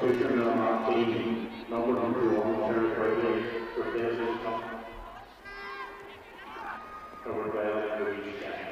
Substitution number 18, number 21, Sarah Quigley, replaces number 12, Louise Shannon.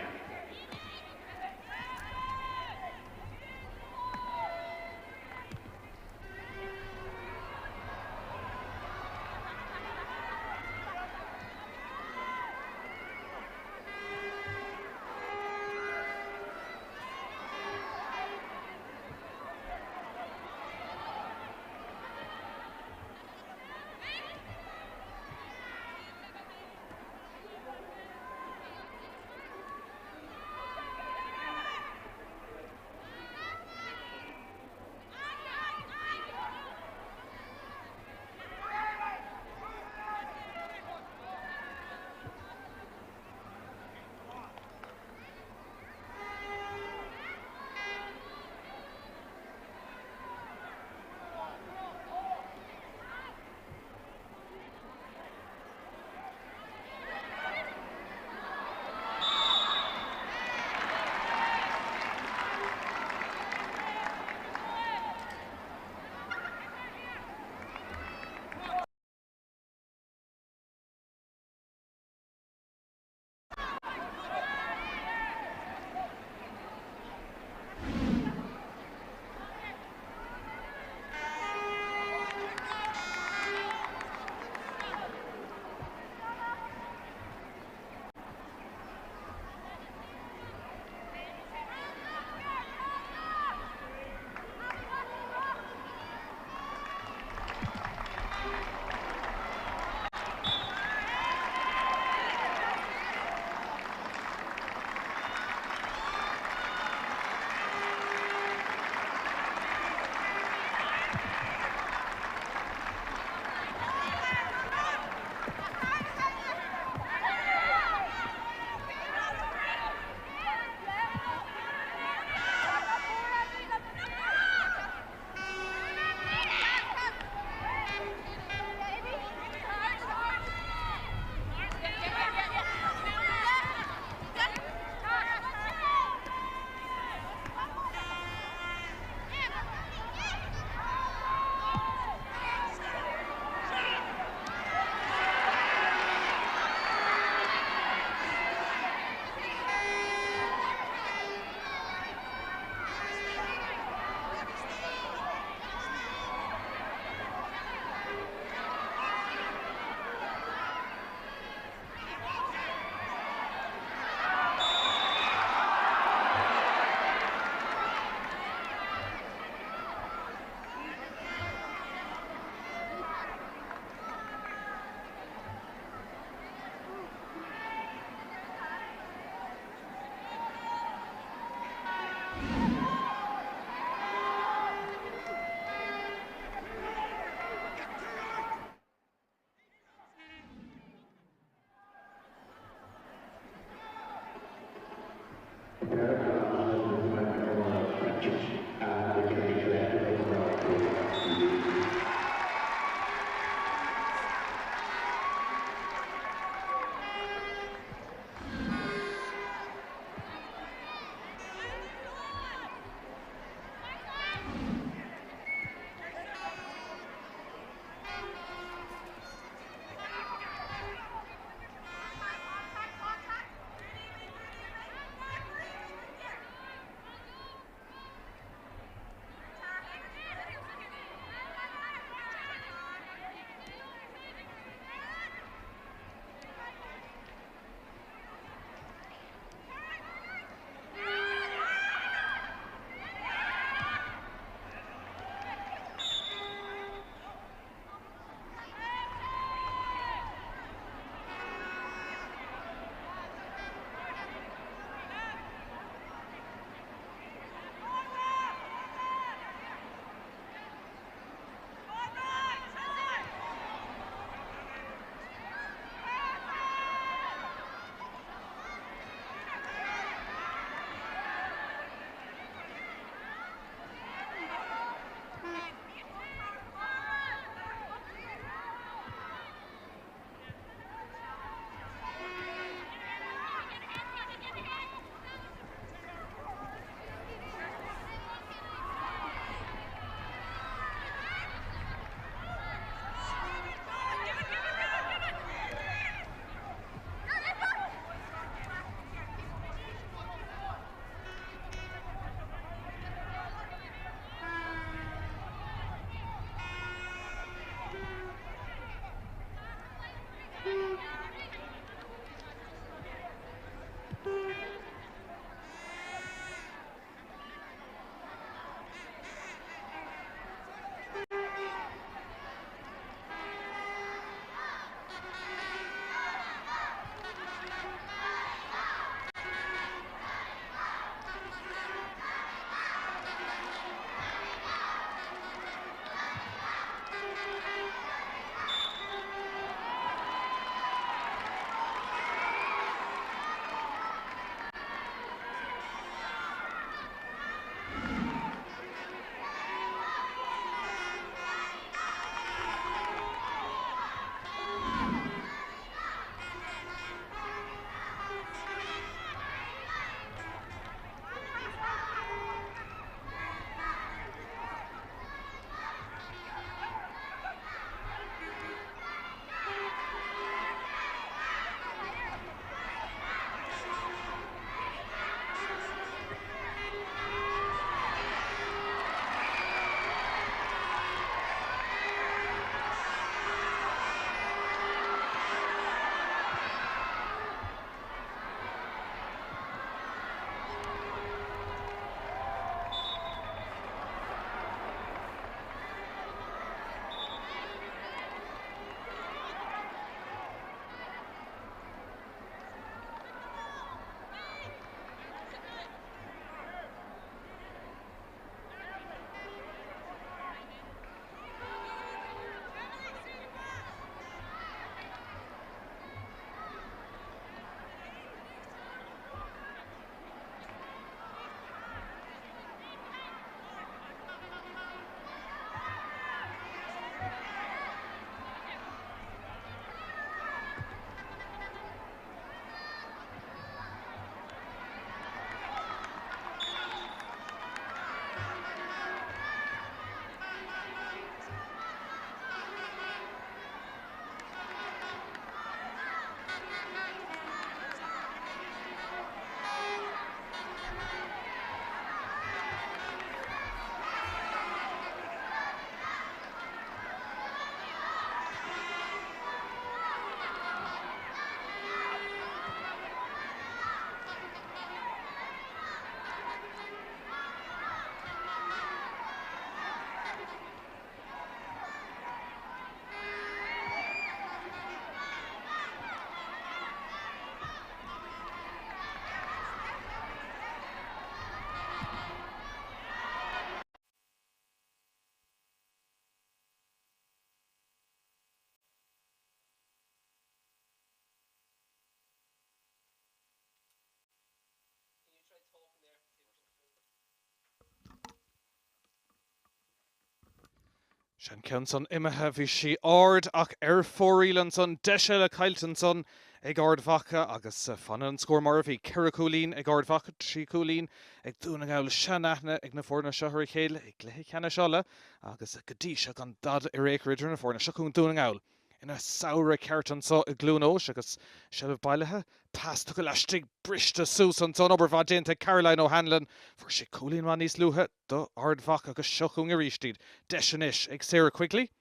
Sea, an ceann san imithe, bhí sí ard ach ar fóraoil ansan, deis eile caillte ansan ag Ard Mhacha agus fanann an scór mar a bhí, 4 chúilín ag Ard Mhacha, 3 chúilín ag Dún na nGall. Sean-aithne ag na foirne seo ar a chéile i gcluiche ceannais Uladh agus go dtí seo gan dada ar aon chor idir na foirne. Seo chugainn Dún na nGall ina samhradh ceart anso i gCluain Eois agus seilbh bailithe, pas tugtha laistigh, briste suas ansan, obair mhaith déanta ag Caroline O'Hanlon. Fuair sí cúilín maith níos luaithe. do Ard Mhacha agus seo chugainn arís iad. Deis anois ag Sarah Quigley.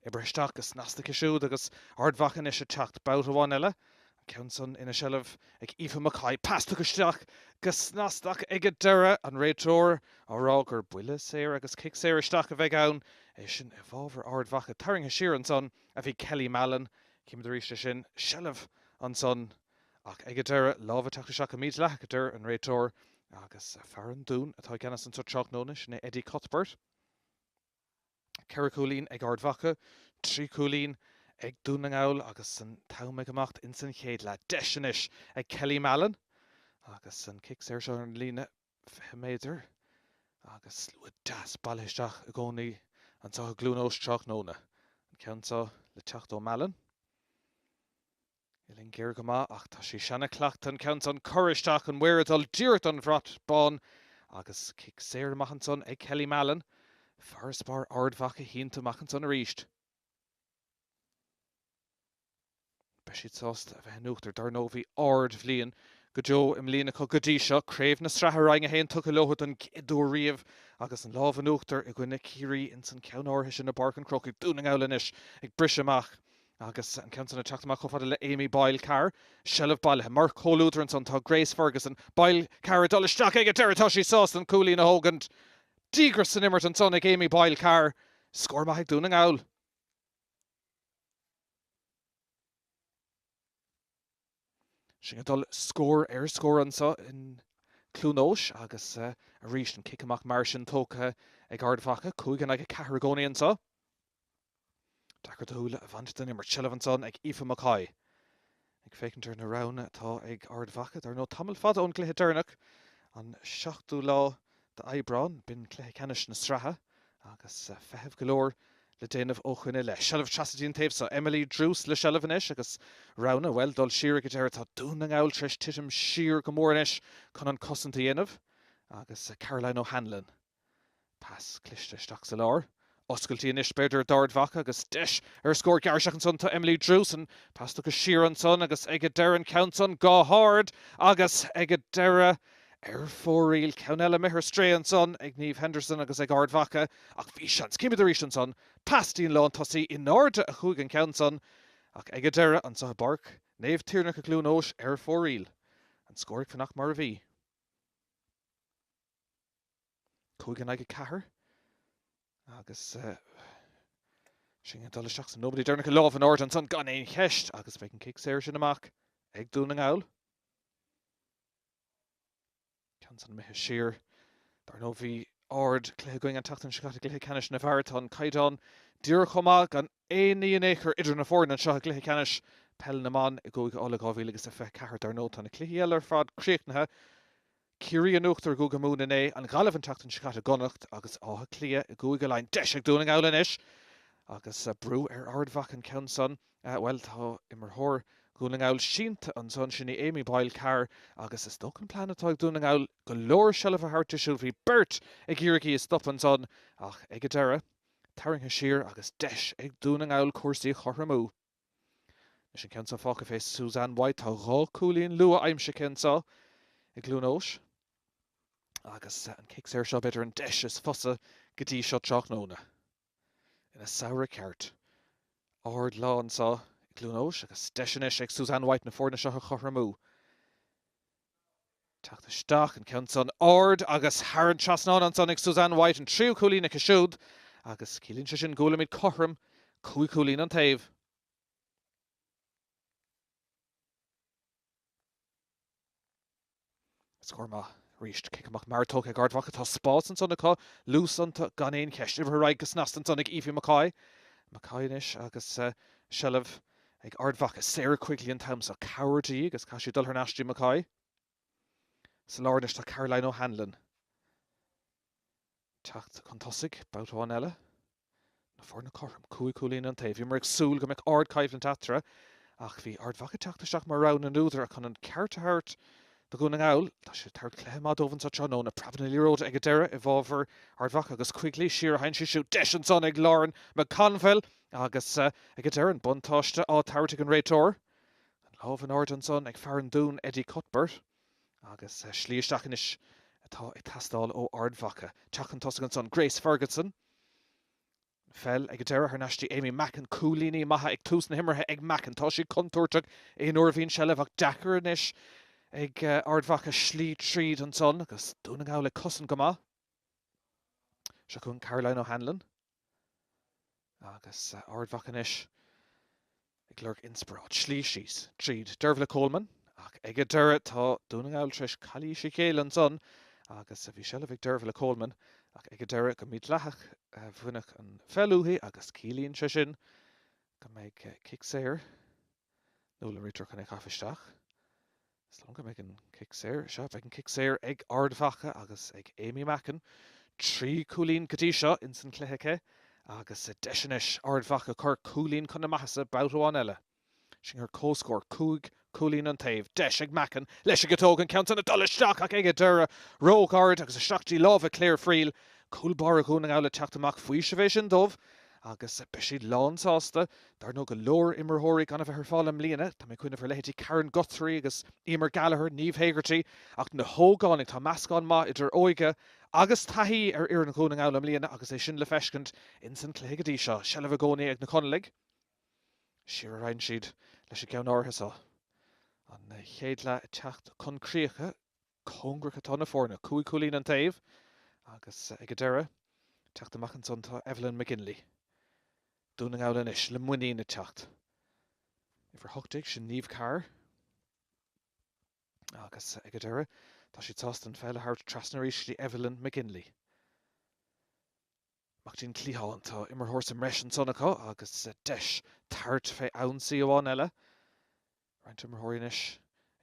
Oibrithe isteach go snasta aici siúd agus Ard Mhacha anois ag teacht babhta amháin eile. An ceann san ina seilbh ag Aoife McCoy. Pas tugtha isteach go snasta ach ag an deireadh an réiteoir á rá gur buille saor agus cic saor isteach a bheidh ann. É sin i bhfabhar Ard Mhacha. Tarraingthe siar ansan a bhí Kelly Mallon. Címid arís é sin. Seilbh ansan Ach ag an deireadh, lámh ag teacht isteach go mídhleathach, a deir an réiteoir, agus fear an Dúin atá i gceannas anseo tráthnóna, sin é Eddie Cuthbert. 4 chúilín ag Ard Mhacha, 3 chúilín ag Dún na nGall agus an t-am ag imeacht ins an chéad leath. Deis anois ag Kelly Mallon agus an cic saor seo ar an líne 20 méadar agus slua deas bailithe isteach i gcónaí anseo i gCluain Eois tráthnóna. An ceann seo le teacht ó Mallon. Uillinn géar go maith ach tá sí seanchleachta an ceann san curtha isteach, an mhéar ag dul díreach don bhrat bán agus cic saor amach ansan ag Kelly Mallon. Farasbarr Ard Mhacha sínte amach ansan arís. Beidh siad sásta a bheith in uachtar. Dar ndóigh bhí ard-bhliain go deo i mbliana acu go dtí seo. Craobh na Sraithe Roinn 1 tugtha leo don gcéad uair riamh agus an lámh in uachtar i gcoinne Ciarraí ins an ceann áirithe sin i bPáirc an Chrócaigh. Dún na nGall anois ag briseadh amach Agus an ceann san ag teacht amach chomh fada le Amy Boyle Carr. Seilbh bailithe. Mar chomhluadar ansan tá Grace Ferguson. Boyle Carr ag dul isteach ag an deireadh. Tá sí sásta an cúilín a thógaint. Díograis san imirt ansan ag Amy Boyle Carr. Scór maith ag Dún na nGall. Sinn ag dul scór ar scór anso in Cluain Eois agus arís an cic amach mar sin tógtha ag Ard Mhacha. 5 in aghaidh 4 i gcónaí anso. Deacair do shúile a bhaint den imirt. Seilbh ansan ag Aoife McCoy. Ag féachaint ar na roghanna atá ag Ard Mhacha, dar ndóigh tamall fada ón gcluiche deireanach, an 7ú lá d'Aibreán, b'in cluiche ceannais na sraithe agus feitheamh go leor le déanamh ó shoin i leith. Seilbh trasna dtí an taobh so. Emily Druce le seilbh anois agus roghanna, bhuel, dul siar ag an deireadh. Tá Dún na nGall tar éis titim siar go mór anois chun an cosaint a dhéanamh agus Caroline O'Hanlon Pas cliste isteach sa lár. Oscailtí anois b'fhéidir d'Ard Mhacha agus deis ar scór gearr isteach ansan tá Emily Druce. An pas tugtha siar ansan agus ag an deireadh an ceann san go hard agus ag an deireadh ar fóraoil. Ceann eile imithe ar strae ansan ag Niamh Henderson agus ag Ard Mhacha ach bhí seans. Címid arís ansan. Pas dtí'n lántosaí in airde a chuaigh an ceann san ach ag an deireadh anso i bPáirc Naomh Tiarnach i gCluain Eois ar fóraoil. An scór ag fanacht mar a bhí. 5 in aghaidh 4 agus sinn ag dul isteach sa nóiméad deireanach lámh in airde ansan gan aon cheist agus beidh an cic saor sin amach ag Dún na nGall. Ceann san imithe siar. Dar ndóigh bhí ard cluiche againn an tseachtain seo caite i gcluiche ceannais na bhfear. Tá an caighdeán díreach chomh maith gan aon ní in aon chor idir na foirne anseo i gcluiche ceannais peil na mban i gCúige Uladh 2024. Dar ndóigh tá na cluichí eile ar fad críochnaithe. Ciarraí in uachtar i gCúige Mumhan inné, an Ghaillimh an tseachtain seo caite i gConnacht agus Áth Cliath i gCúige Laighean. Deis ag Dún na nGall anois agus brú ar Ard Mhacha an ceann san. Bhuel, tá imreoir Dhún na nGall sínte ansan, sin í Amy Boyle Carr agus is dócha an plean atá ag Dún na nGall go leor seilbh a thabhairt di siúd. Bhí beirt ag iarraidh í a stop ansan ach ag an deireadh, tarraingthe siar agus deis ag Dún na nGall cúrsaí a chothromú. Anois an ceann seo fágtha fé Suzanne White. Tá 2 cúilín luath aimsithe aici anseo i gCluain Eois agus an cic saor seo b'fhéidir an deis is fusa go dtí seo tráthnóna. Ina samhradh ceart. Ard lá anseo i gCluain Eois agus deis anois ag Suzanne White na foirne seo a chothromú. Teacht isteach, an ceann san ard agus thar an trasnán ansan ag Suzanne White, an tríú cúilín aici siúd agus ciallaíonn sé sin go bhfuilimid cothrom, 5 chúilín an taobh. Scór maith arís, cic amach mear tógtha ag Ard Mhacha, tá spás ansan acu, luas iontu gan aon cheist. Oibrithe ar aghaidh go snasta ansan ag Aoife McCoy. McCoy anois agus seilbh ag Ard Mhacha. Sarah Quigley an t-am so. Cabhair di agus caithfidh sí dul thar n-ais dtí McCoy. Sa lár anois tá Caroline O'Hanlon. Teacht chun tosaigh, babhta amháin eile. Na foirne cothrom, 5 cúilín an taobh. Bhíomar ag súil go mbeadh ardchoimhlint eatarthu ach bhí Ard Mhacha ag teacht isteach mar rogha na n-údar ach chun an ceart a thabhairt do Dhún na nGall, tá siad ag tabhairt cluiche maith dóibh anseo tráthnóna. Preabadh na liathróide ag an deireadh i bhfabhar Ard Mhacha agus Quigley siar a théann sí siúd. Deis ansan ag Lauren McConville agus ag an deireadh an buntáiste á tabhairt ag an réiteoir. An lámh in airde ansan ag fear an Dúin, Eddie Cuthbert. Agus slí isteach anois atá ag teastáil ó Ard Mhacha. Teacht chun tosaigh ansan Grace Ferguson. An pheil ag an deireadh thar n-ais dtí Amy Mackin. Cúilíní maithe ag tús na himeartha ag Mackin. Tá sí contúirteach aon uair a bhíonn seilbh ach deacair anois ag Ard Mhacha slí tríd ansan agus Dún na nGall ag cosaint go maith. Seo chugainn Caroline O'Hanlon. Agus Ard Mhacha anois ag lorg inspioráid. Slí síos tríd Dervla Coleman ach ag an deireadh tá Dún na nGall tar éis calaois a chéile ansan agus bhí seilbh ag Dervla Coleman ach ag an deireadh go mídhleathach baineadh an pheil uaithi agus ciallaíonn sé sin go mbeidh cic saor nó an réiteoir chun é a chaitheamh isteach. Is dóigh liom go mbeidh an cic saor, sea, beidh an cic saor ag Ard Mhacha agus ag Amy Mackin. 3 cúilín go dtí seo ins an cluiche aici agus deis anois Ard Mhacha cur cúilín chun na maitheasa babhta amháin eile. Sin ar comhscór, 5 cúilín an taobh. Deis ag Mackin leis an gciotóg, an ceann san ag dul isteach ach ag an deireadh róghairid agus isteach dtí lámha Claire Friel. Cúl báire Dhún na nGall ag teacht amach, faoiseamh é sin dóibh agus beidh siad lán sásta. Dar ndóigh go leor imreoirí gan a bheith ar fáil i mbliana, tá mé ag cuimhneamh ar leithéidí Karen Guthrie agus Emer Gallagher, Niamh Hegarty, ach na hógánaigh, tá meascán maith idir óige agus taithí ar fhoireann Dhún na nGall i mbliana agus é sin le feiscint ins an cluiche go dtí seo. Seilbh i gcónaí ag na Conallaigh. Siar a raghaidh siad leis an gceann áirithe seo. An chéad leath ag teacht chun críocha. Cóngarach atá na foirne, 5 cúilín an taobh agus ag an deireadh, teacht amach ansan tá Evelyn McGinley. Dún na nGall anois le muinín ag teacht. Uimhir 18, sin Niamh Carr. Agus ag an deireadh, tá siad sásta an pheil a thabhairt trasna arís go dtí Evelyn McGinley. Amach dtí an cliathán, tá imreoir sa mbreis ansan acu agus deis tabhairt fé ionsaí amháin eile. Roinnt imreoirí anois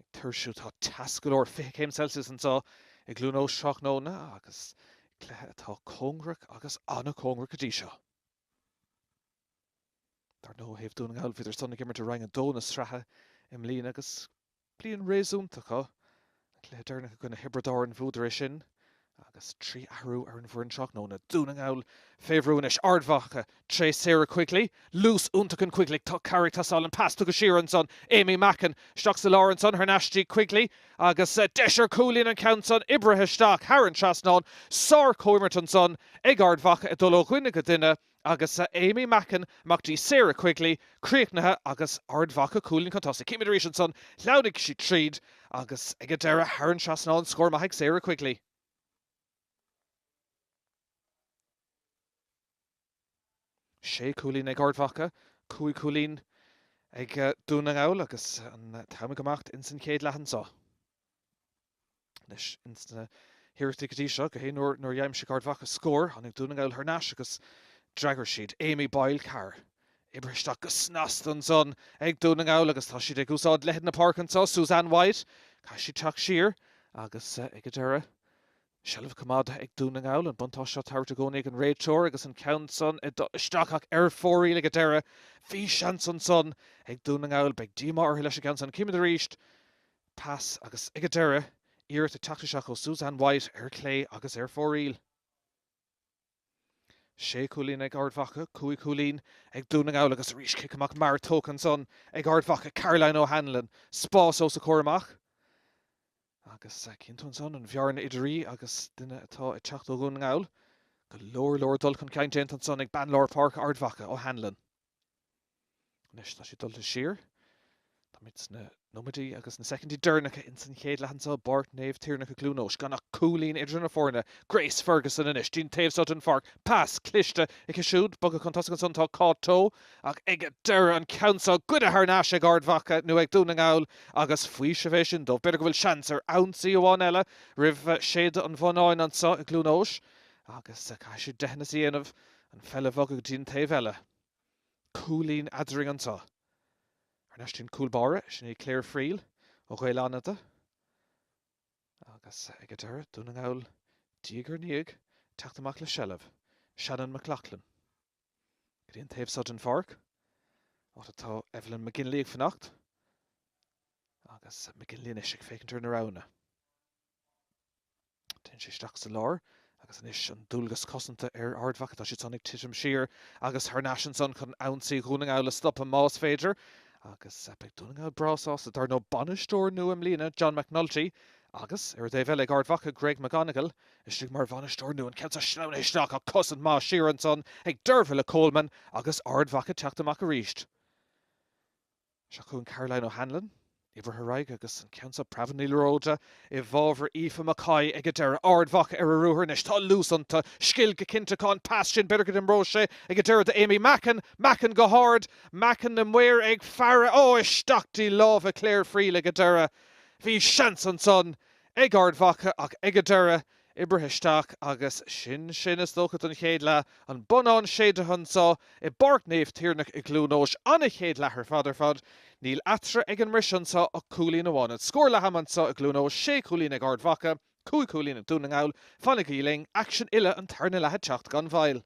ag tuirsiú. Tá teas go leor, 20 céim Celsius anseo i gCluain Eois tráthnóna agus cluiche atá cóngarach agus an-chóngarach go dtí seo. Dar ndóigh, ó thaobh Dún na nGall, bhíodar san ag imirt i Roinn 2 na sraithe i mbliana agus Bliain réasúnta acu. An cluiche deireanach i gcoinne Thiobraid Árann bhuadar é sin agus 3 athrú ar an bhfoireann tráthnóna. Dún na nGall fé bhrú anois. Ard Mhacha tré Sarah Quigley. Luas iontach ag Quigley. Tá cabhair ag teastáil. An pas tugtha siar ansan. Amy Mackin isteach sa lár ansan thar n-ais dtí Quigley agus deis ar chúilín an ceann san oibrithe isteach thar an trasnán. Sár-chomhimirt ansan ag Ard Mhacha ag dul ó dhuine go duine. Agus Amy Mackin amach dtí Sarah Quigley, críochnaithe agus Ard Mhacha cúilín chun tosaigh. Címid arís ansan, shleamhnaigh sí tríd agus ag an deireadh thar an trasnán, scór maith ag Sarah Quigley. Sé chúilín ag Ard Mhacha, 5 chúilín ag Dún na nGall agus an t-am ag imeacht ins an chéad leath anso. Anois, ins na hiarrachtaí go dtí seo, gach aon uair nuair a d'aimsigh Ard Mhacha scór, tháinig Dún na nGall thar n-ais agus d'fhreagair siad. Amy Boyle Carr oibrithe isteach go snasta ansan ag Dún na nGall agus tá siad ag úsáid leithead na páirce anso. Suzanne White, caithfidh sí teacht siar agus ag an deireadh, seilbh coimeádta ag Dún na nGall. An buntáiste á tabhairt i gcónaí ag an réiteoir agus an ceann san ag dul isteach ach ar fóraoil ag an deireadh. Bhí seans ansan ag Dún na nGall. Beidh díomá orthu leis an gceann san. Címid arís. Pas agus ag an deireadh, iarracht ag teacht isteach ó Suzanne White ar clé agus ar fóraoil. Sé chúilín ag Ard Mhacha, 5 chúilín ag Dún na nGall agus arís cic amach mear tógtha ansan ag Ard Mhacha, Caroline O'Hanlon, spás os a comhair amach agus cíonn tú ansan an bhearna idir í agus duine atá ag teacht ó Dhún na nGall. Go leor leor dul chun cinn déanta ansan ag bean lár páirce Ard Mhacha, O'Hanlon. Anois tá siad dulta siar. Táimid sna nóiméidí agus na soicindí deireanacha ins an chéad leath anseo i bPáirc Naomh Tiarnach i gCluain Eois. Gan ach cúilín idir na foirne. Grace Ferguson anois dtí'n taobh seo den pháirc. Pas cliste aici siúd. Bogtha chun tosaigh ansan tá Cáit Towe ach ag deireadh an ceann seo goidte thar n-ais ag Ard Mhacha nó ag Dún na nGall agus faoiseamh é sin dóibh. B'fhéidir go bhfuil seans ar ionsaí amháin eile roimh séideadh an bhonnáin anseo i gCluain Eois agus caithfidh siad deitheanas a dhéanamh an pheil a bhogadh go dtí an taobh eile. Cúilín eadrainn anseo. Thar n-ais dtí'n cúl báire, sin í Claire Friel ó Ghaeil Fhánada. Agus ag an deireadh, Dún na nGall diaidh ar ndiaidh, teacht amach le seilbh. Shannon McLaughlin. Go dtí an taobh seo den pháirc, áit atá Evelyn McGinley ag fanacht. Agus McGinley anois ag féachaint ar na roghanna. Téann sé isteach sa lár agus anois an dualgas cosanta ar Ard Mhacha. Tá siad san ag titim siar agus thar n-ais ansan chun ionsaí Dhún na nGall a stopadh más féidir. Agus beidh Dún na nGall breá sásta. Dar ndóigh bainisteoir nua i mbliana, John McNulty, agus ar an dtaobh eile ag Ard Mhacha, Greg McGonigle, istigh mar bhainisteoir nua. An ceann seo sleamhnaithe isteach ach cosaint maith siar ansan ag Dervilla Coleman agus Ard Mhacha ag teacht amach arís. Seo chugainn Caroline O'Hanlon, oibrithe ar aghaidh agus an ceann seo preabann an liathróid i bhfabhar Aoife McCoy ag an deireadh. Ard Mhacha ar a ruathar anois. Tá luas iontu. Scil go cinnte acu. An pas sin, b'fhéidir go n-imreoidh sé ag an deireadh do Amy Mackin. Mackin go hard. Mackin na maoir ag faire. Ó, isteach dtí lámha Claire Friel ag an deireadh. Bhí seans ansan ag Ard Mhacha ach ag an deireadh, oibrithe isteach agus sin sin is dócha don chéad leath, an bonnán séidthe anseo i bPáirc Naomh Tiarnach i gCluain Eois. Ana-chéad leath ar fad ar fad. Níl eatarthu ag an mbriseadh anseo ach cúilín amháin. An scór leath ama anseo i gCluain Eois, sé chúilín ag Ard Mhacha, 5 chúilín ag Dún na nGall. Fanaigí linn, aicsean uile an tarna leath ag teacht gan mhoill.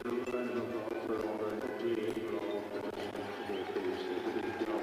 another round of applause for all our GAA for all participants today, please. They did a good job.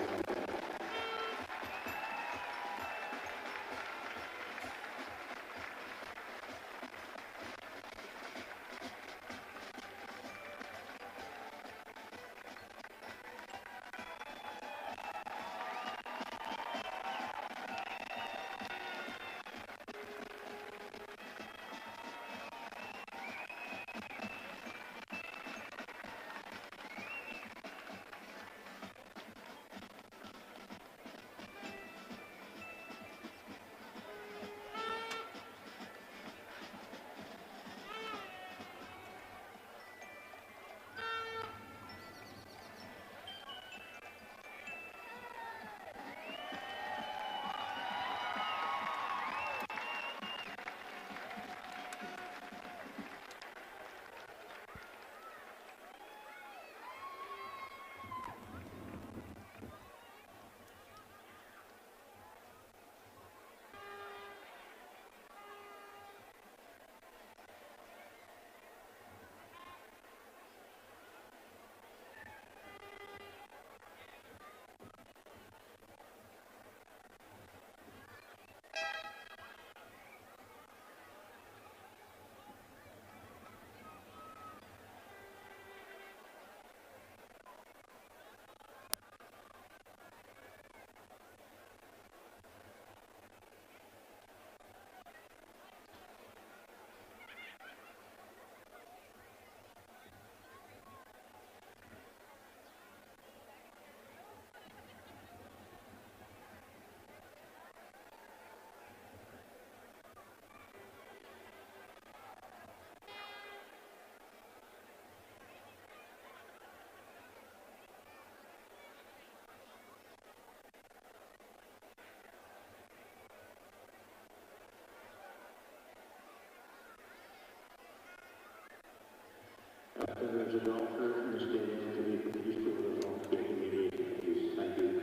There's a doctor in the stadium to be produced over the front gate immediately, please. Thank you.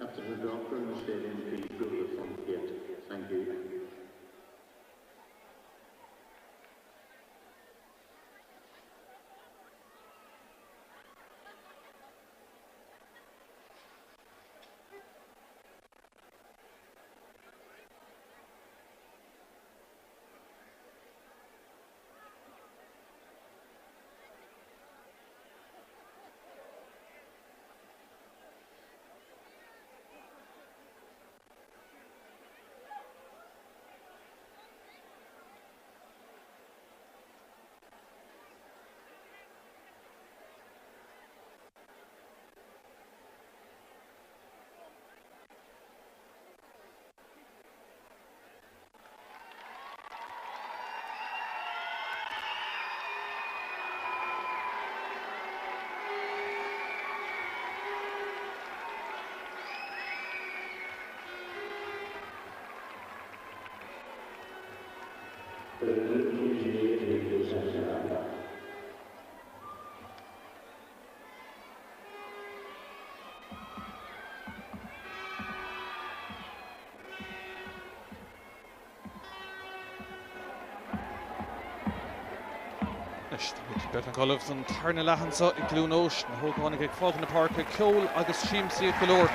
If there's a doctor in the stadium, please go to the front gate. Thank you. Anois táimid beagnach ullamh don tarna leath anseo i gCluain Eois, na hógánaigh ag fágáil na páirce, ceol agus siamsaíocht go leor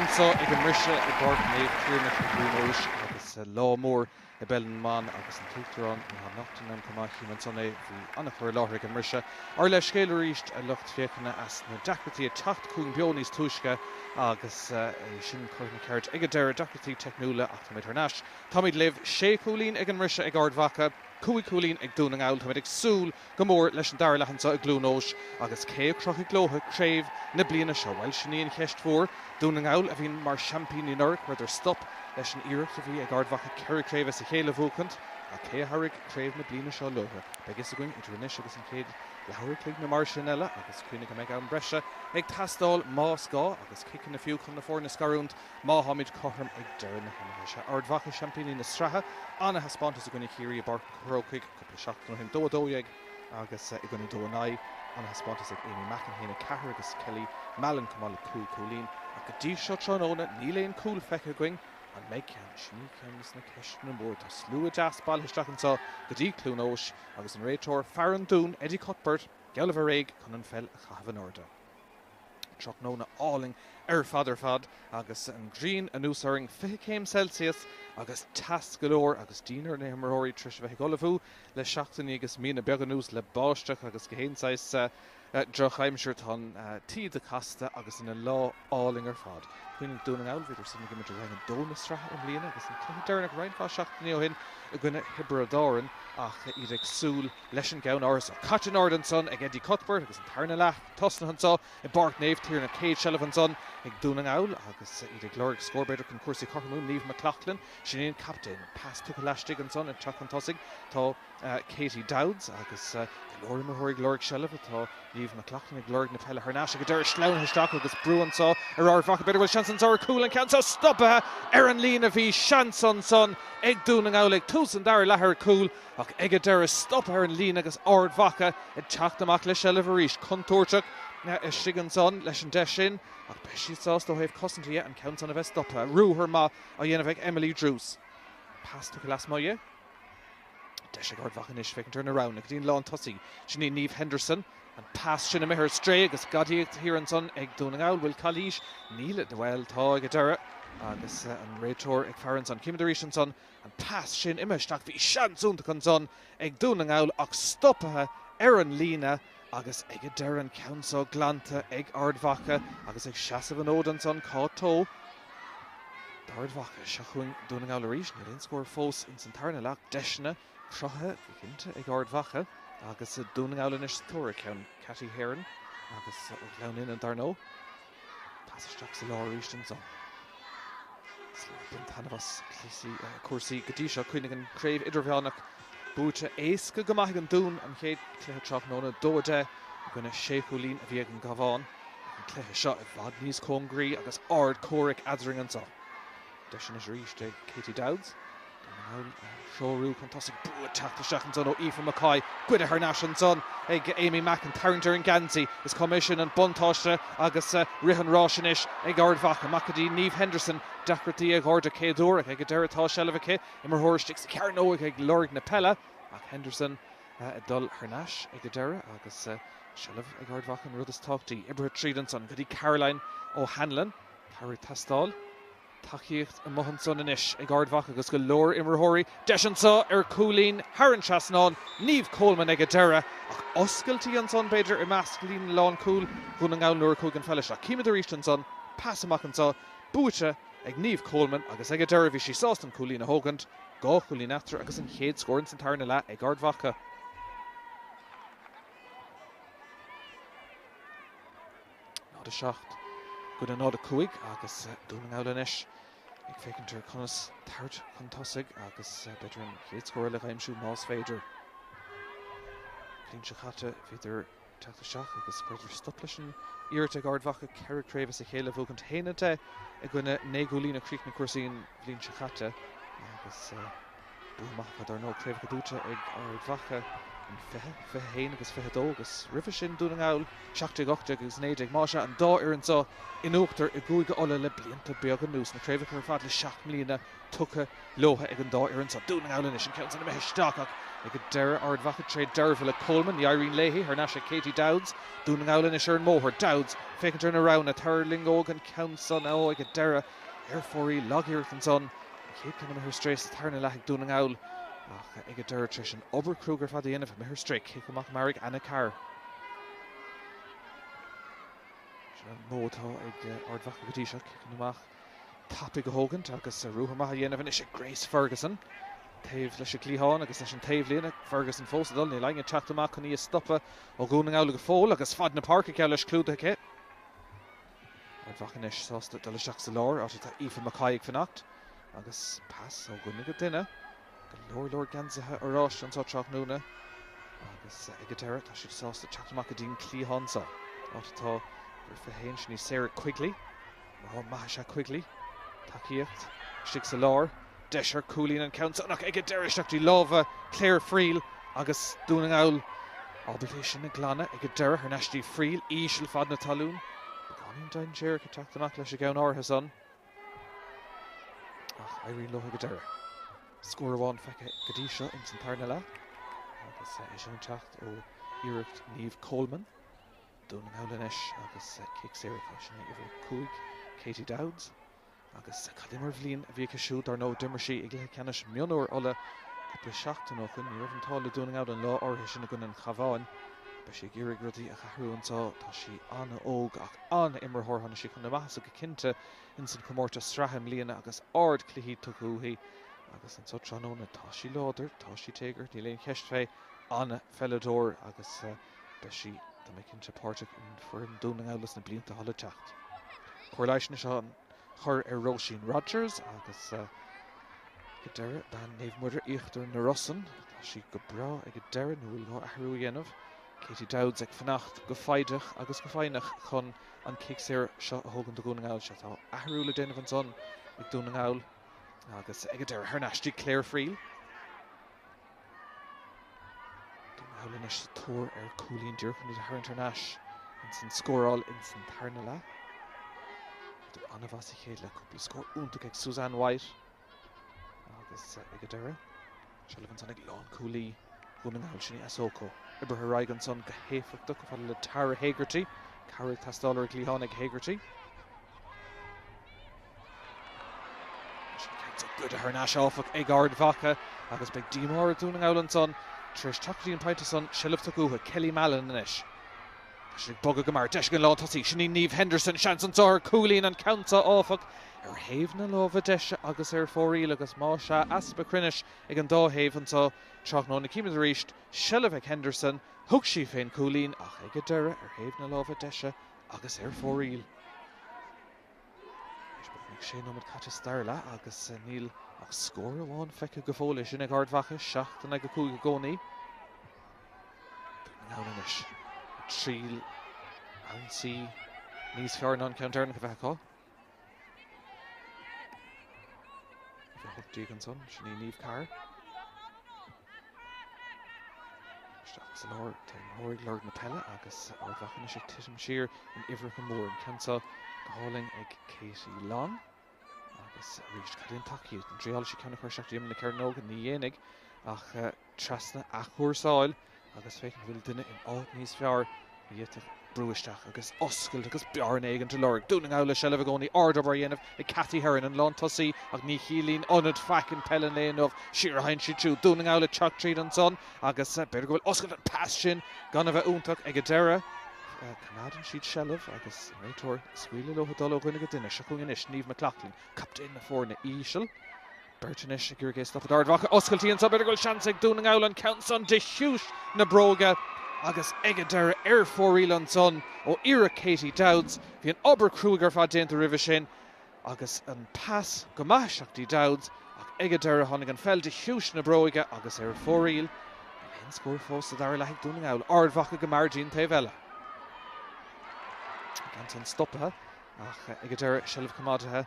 anseo ag an mbriseadh i bPáirc Naomh Tiarnach i gCluain Eois agus lá mór i bpeil na mban agus an tUachtarán Micheál Naughton ann chomh maith, chím ansan é, bhí an-chur i láthair ag an mbriseadh. Ár leithscéal arís a lucht féachana as na deacrachtaí ag teacht chugainn beo níos túisce agus é sin curtha ina cheart ag an deireadh, deacrachtaí teicniúla ach táimid thar n-ais. Táimid libh. Sé chúilín ag an mbriseadh ag Ard Mhacha, 5 chúilín ag Dún na nGall. Táimid ag súil go mór leis an dara leath anseo i gCluain Eois agus cé a chrochfaidh leo craobh na bliana seo? Bhuel, sin í an cheist mhór. Dún na nGall, a bhí mar seaimpíní anuraidh, chuireadar stop leis an iarracht a bhí ag Ard Mhacha 4 craobh as a chéile a bhuachaint. Ach cé a thabharfaidh craobh na bliana seo leo? Beidh fhios againn idir anois agus an chéad leathuair a chloig nó mar sin eile agus cuimhnigh go mbeidh am breise ag teastáil más gá agus ciceanna fiú chun na foirne a scarúint. Má tháimid cothrom ag deireadh na himeartha. Sea, Ard Mhacha, seaimpíní na sraithe, ana-thaispeántas i gcoinne Chiarraí i bPáirc an Chrócaigh cúpla seachtain ó shin, 2-12 agus i gcoinne 2-9. Ana-thaispeántas ag Aimee Mackin, 1-4, agus Kelly Mallon chomh maith le 5 chúilín. Ach go dtí seo tráthnóna, níl aon chúl feicthe againn. An mbeidh ceann? Sin í ceann de na ceisteanna móra. Tá slua deas bailithe isteach anseo go dtí Cluain Eois agus an réiteoir, fear an Dúin, Eddie Cuthbert, geall le bheith réidh chun an pheil a chaitheamh in airde. Tráthnóna álainn ar fad ar fad agus an ghrian anuas orainn, 20 céim Celsius agus teas go leor agus díon ar na himreoirí tar éis a bheith ag ullmhú le seachtainí agus míonna beaga anuas le báisteach agus gach aon saghas drochaimsir. Tá an taoide casta agus ina lá álainn ar fad. Cuimhnigh Dún na nGall, bhíodar san ag imirt i Roinn 2 na sraithe i mbliana agus an cluiche deireanach roinnt mhaith seachtainí ó shin i gcoinne Thiobraid Árann ach iad ag súil leis an gceann áirithe seo. Caite in airde ansan ag Eddie Cuthbert agus an tarna leath tosnaithe anso i bPáirc Naomh Tiarnach. Céad seilbh ansan ag Dún na nGall agus iad ag lorg scór b'fhéidir chun cúrsaí a chothromú. Niamh McLaughlin, sin í an captaen. Pas tugtha laistigh ansan ag teacht chun tosaigh tá Katie Dowds agus go leor imreoirí ag lorg seilbhe. Tá Niamh McLaughlin ag lorg na peile thar n-ais ag an deireadh sleamhnaithe isteach agus brú anso ar Ard Mhacha. B'fhéidir go bhfuil seans anso ar chúl an ceann seo stoptha ar an líne. Bhí seans ansan ag Dún na nGall ag tús an dara leath ar chúl Ach ag an deireadh, stoptha ar an líne agus Ard Mhacha ag teacht amach le seilbh arís. Contúirteach istigh ansan leis an deis sin ach beidh siad sásta ó thaobh cosanta dhe an ceann san a bheith stoptha. Ruathar maith á dhéanamh ag Emily Druce. Pas tugtha lasmuigh di. Deis ag Ard Mhacha anois féachaint ar na roghanna go dtí an lántosaí. Sin í Niamh Henderson. An pas sin imithe ar strae agus gadaíocht thiar ansan ag Dún na nGall. Bhfuil calaois? Níl. Bhuel, tá ag an deireadh agus an réiteoir ag faire ansan. Címid arís ansan An pas sin imithe isteach, bhí seans iontach ansan ag Dún na nGall ach stoptha ar an líne agus ag an deireadh an ceann seo glanta ag Ard Mhacha agus ag seasamh an fhóid ansan Cáit Towe d'Ard Mhacha. Seo chugainn Dún na nGall arís, níl aon scór fós ins an tarna leath ach deiseanna cruthaithe go cinnte ag Ard Mhacha agus Dún na nGall anois sa tóir ar cheann Katie Heron agus ó Ghleann Fhinne dar ndóigh. Pas isteach sa lár arís ansan. Ag baint taitneamh as cúrsaí go dtí seo. Cuimhnigh an chraobh idirmheánach buaite éasca go maith ag an Dún an chéad chluiche tráthnóna, 2-10 i gcoinne sé chúilín a bhí ag an gCabhán. Ach an cluiche seo i bhfad níos cóngaraí agus ard comhraic eadrainn anseo. Deis anois arís ag Katie Dowds. Dún na nGall á threorú chun tosaigh. Brú ag teacht isteach ansan ó Aoife McCoy. Goidte thar n-ais ansan ag Aimee Mackin. Tarraingt ar an geansaí. Is cuma é sin an buntáiste agus rith an ráis anois ag Ard Mhacha. Amach go dtí Niamh Henderson. Deacrachtaí a dh'airde chéad uair ach ag an deireadh tá seilbh aici. Imreoir istigh sa chearnóg ag lorg na peile ach Henderson ag dul thar n-ais ag an deireadh agus seilbh ag Ard Mhacha an rud is tábhachtaí. Oibrithe tríd ansan go dtí Caroline O'Hanlon. Cabhair ag teastáil. Tacaíocht amuigh ansan anois ag Ard Mhacha agus go leor imreoirí. Deis anseo ar chúilín thar an trasnán, Niamh Coleman ag an deireadh ach oscailtí ansan b'fhéidir i measc líne lánchúil Dhún na nGall nuair a chuaigh an pheil isteach. Címid arís ansan, pas amach anseo, buaite ag Niamh Coleman agus ag an deireadh bhí sí sásta an cúilín a thógaint. 2 chúilín eatarthu agus an chéad scór ins an tarna leath ag Ard Mhacha. 0, 7 i gcoinne 0, 5 agus Dún na nGall anois ag féachaint ar conas tabhairt chun tosaigh agus b'fhéidir an chéad scór eile a aimsiú más féidir. Bliain seo caite bhíodar ag teacht isteach agus chuireadar stop leis an iarracht ag Ard Mhacha 4 craobh as a chéile a bhuachaint. 1, 10 i gcoinne 9 gcúilín a chríochnaigh cúrsaí an bhliain seo caite agus. Bua maith acu dar ndóigh, craobhacha buaite ag Ard Mhacha in 20, 21 agus 22 agus roimhe sin Dún na nGall 17, 18 agus 19. Más ea, an dá fhoireann seo in uachtar i gCúige Uladh le blianta beaga anuas, na craobhacha ar fad le 7 mbliana tugtha leo ag an dá fhoireann seo. Dún na nGall anois, an ceann san imithe isteach ach ag an deireadh Ard Mhacha tré Deirbhile Coleman, ní éiríonn léi, thar n-ais ag Katie Dowds. Dún na nGall anois ar an mbóthar, Dowds féachaint ar na roghanna, tarraingeoidh an ceann san, ó ag an deireadh ar fóraoil, lag-iarracht ansan. An chéad ceann imithe ar strae sa tarna leath ag Dún na nGall ach ag an deireadh tar éis an obair cruaidh ar fad a dhéanamh imithe ar strae, cic amach mear ag Anna Carr. Sin an modh atá ag Ard Mhacha go dtí seo, ciceanna amach tapaidh a thógaint agus ruathar maith a dhéanamh anois ag Grace Ferguson. Taobh leis an gcliathán agus leis an taobhlíne, Ferguson fós ag dul, níl éinne ag teacht amach chun í a stopadh ó Dhún na nGall go fóill agus fad na páirce geall leis clúdaithe aici. Ard Mhacha anois sásta dul isteach sa lár, áit atá Aoife Mackay ag fanacht agus pas ó dhuine go duine. Go leor leor geansaithe oráiste anseo tráthnóna agus ag an deireadh tá siad sásta teacht amach go dtí an cliathán seo, áit atá uimhir 21, sin í Sarah Quigley. Imreoir maith is ea Quigley. Tacaíocht istigh sa lár. Deis ar chúilín an ceann san ach ag an deireadh isteach dtí lámha Claire Friel agus Dún na nGall ábalta é sin a ghlanadh ag an deireadh thar n-ais dtí Friel, íseal fad na talún. Beagáinín dainséarach ag teacht amach leis an gceann áirithe san ach éiríonn leo ag an deireadh. Scór amháin feicthe go dtí seo ins an tarna leath agus é sin ag teacht ó iarracht Niamh Coleman. Dún na nGall anois agus cic saor acu, sin é uimhir 5, Katie Dowds. Agus cad é mar bhliain a bhí aici siúd, dar ndóigh, d'imir sí i gcluiche ceannais mionúir Uladh cúpla seachtain ó shoin. Ní raibh an t-ádh le Dún na nGall an lá áirithe sin i gcoinne an Chabháin. Beidh sí ag iarraidh rudaí a athrú anseo. Tá sí an-óg ach an-imreoir. Tháinig sí chun na maitheasa go cinnte ins an chomórtas sraithe i mbliana agus ardchluichí tugtha uaithi. Agus anseo tráthnóna, tá sí láidir, tá sí téagartha, níl aon cheist fé. An-pheileadóir agus beidh sí, tá mé cinnte, páirteach in foireann Dún na nGall sna blianta atá le teacht. Cóir leighis anois á chur ar Róisín Rogers agus ag an deireadh, bean Naomh Muire, Íochtar na Rosann. Tá sí go breá ag an deireadh, nó bhfuil gá athrú a dhéanamh. Katie Dowds ag fanacht go foighdeach agus go foighneach chun an cic saor seo a thógaint do Dhún na nGall. Sea, tá athrú le déanamh ansan ag Dún na nGall agus ag an deireadh thar n-ais dtí Claire Friel. Dún na nGall anois sa tóir ar chúilín díreach chun iad a tharraingt thar n-ais ins an scóráil ins an tarna leath. Bhíodar an-mhaith sa chéad leath, cúpla scór iontach ag Suzanne White agus ag an deireadh, seilbh ansan ag lánchúlaí Dhún na nGall, sin í Asoko. Oibrithe ar aghaidh ansan go héifeachtach chomh fada le Tara Hegarty. Cabhair ag teastáil ar an gcliathán ag Hegarty. Goidte thar n-ais áfach ag Ard Mhacha agus beidh díomá ar Dhún na nGall ansan tar éis teacht go dtí an pointe san, seilbh tugtha uathu. Kelly Mallon anois. Tá siad ag bogadh go mear. Deis ag an lántosaí, sin í Niamh Henderson. Seans anso ar chúilín an ceann seo áfach ar thaobh na láimhe deise agus ar fóraoil agus más ea easpa cruinnis ag an dá thaobh anso tráthnóna. Címid arís seilbh ag Henderson. Thug sí fén gcúilín ach ag an deireadh ar thaobh na láimhe deise agus ar fóraoil. Anois beagnach sé nóiméad caite sa dara leath agus níl ach scór amháin feicthe go fóill, é sin ag Ard Mhacha, 7 in aghaidh 5 i gcónaí. Dún na nGall anois ag triail ionsaí níos fearr ná an ceann deireanach a bheith acu. Uimhir 18 ansan, sin í Niamh Carr. Isteach sa lár, tá imreoir ag lorg na peile agus Ard Mhacha anois ag titim siar in uimhreacha mór. An ceann seo go hálainn ag Katie Long. Agus arís, cad é an tacaíocht? An dtriálfaidh sí ceann a chur isteach dtí imeall na cearnóige? Ní dhéanfaidh ach trasna, athchúrsáil agus féach an bhfuil duine in áit níos fearr a d'fhéadfadh brú isteach agus oscailt agus bearna éigin a lorg. Dún na nGall le seilbh i gcónaí, ardobair á dhéanamh ag Cathy Herron, an lántosaí, ach ní chiallaíonn ionad faic in peil an lae inniu. Siar a théann siad siúd. Dún na nGall ag teacht tríd ansan agus b'fhéidir go bhfuil oscailt an pas sin gan a bheith iontach ag an deireadh. Coimeádann siad seilbh agus an réiteoir ag scaoileadh leo dul ó dhuine go duine. Seo chugainn anois Niamh McLaughlin, captaen na foirne, íseal. Beirt anois ag iarraidh é a stopadh d'Ard Mhacha. Oscailtí anso, b'fhéidir go bhfuil seans ag Dún na nGall an ceann san de chiumhais na bróige agus ag an deireadh ar fóraoil ansan ó iarracht Katie Dowds. Bhí an obair cruaidh ar fad déanta roimhe sin agus an pas go maith isteach dtí Dowds ach ag an deireadh tháinig an pheil de chiumhais na bróige agus ar fóraoil. Níl aon scór fós sa dara leath ag Dún na nGall. Ard Mhacha go mear dtí an taobh eile. An ceann san stoptha ach ag an deireadh seilbh coimeádaithe.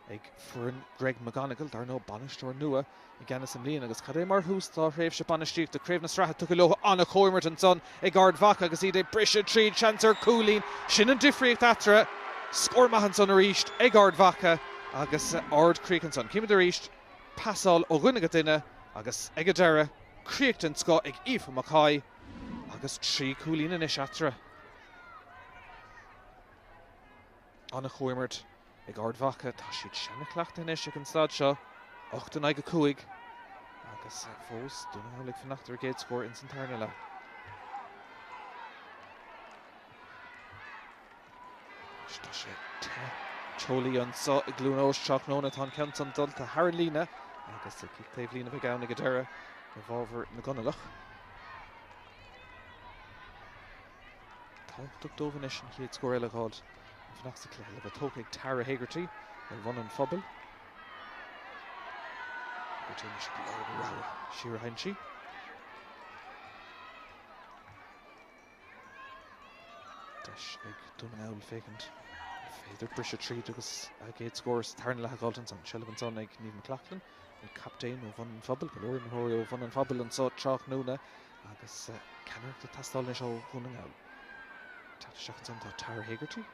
Ag foireann Greg McGonigle, dar ndóigh, bainisteoir nua i gceannas i mbliana agus cad é mar thús dá thréimhse bainistíochta. Craobh na Sraithe tugtha leo an-chomhimirt ansan ag Ard Mhacha agus iad ag briseadh tríd, seans ar chúilín. Sin an difríocht eatarthu. Scór maith ansan arís ag Ard Mhacha agus ardchríoch ansan. Címid arís pasáil ó dhuine go duine agus ag an deireadh, críoch den scoth ag Aoife McCoy agus 3 chúilín anois eatarthu. An-chomhimirt ag Ard Mhacha. Tá siad seanchleachta anois ag an staid seo, 8 in aghaidh 5, agus fós Dún na nGall ag fanacht ar a gcéad scór ins an tarna leath. Anois tá sé te teolaí anseo i gCluain Eois tráthnóna. Tá an ceann san dulta thar an líne agus cic taobh líne a bheidh ann ag an deireadh i bhfabhar na gConallach. Tábhachtach dóibh anois an chéad scór eile a dh'fháilt. Fanacht sa chluiche le bheith tógtha ag Tara Hegarty ó Bhun an Phobail. Hegarty anois ag lorg a rogha. Siar a théann sí. Deis ag Dún na nGall féachaint an féidir briseadh tríd agus a gcéad scór sa tarna leath a dh'fháilt ansan. Seilbh ansan ag Niamh McLaughlin, an captaen ó Bhun an Phobail. Go leor imreoirí ó Bhun an Phobail anso tráthnóna. Agus ceannaireacht ag teastáil anois ó Dhún na nGall. Teacht isteach ansan tá Tara Hegarty.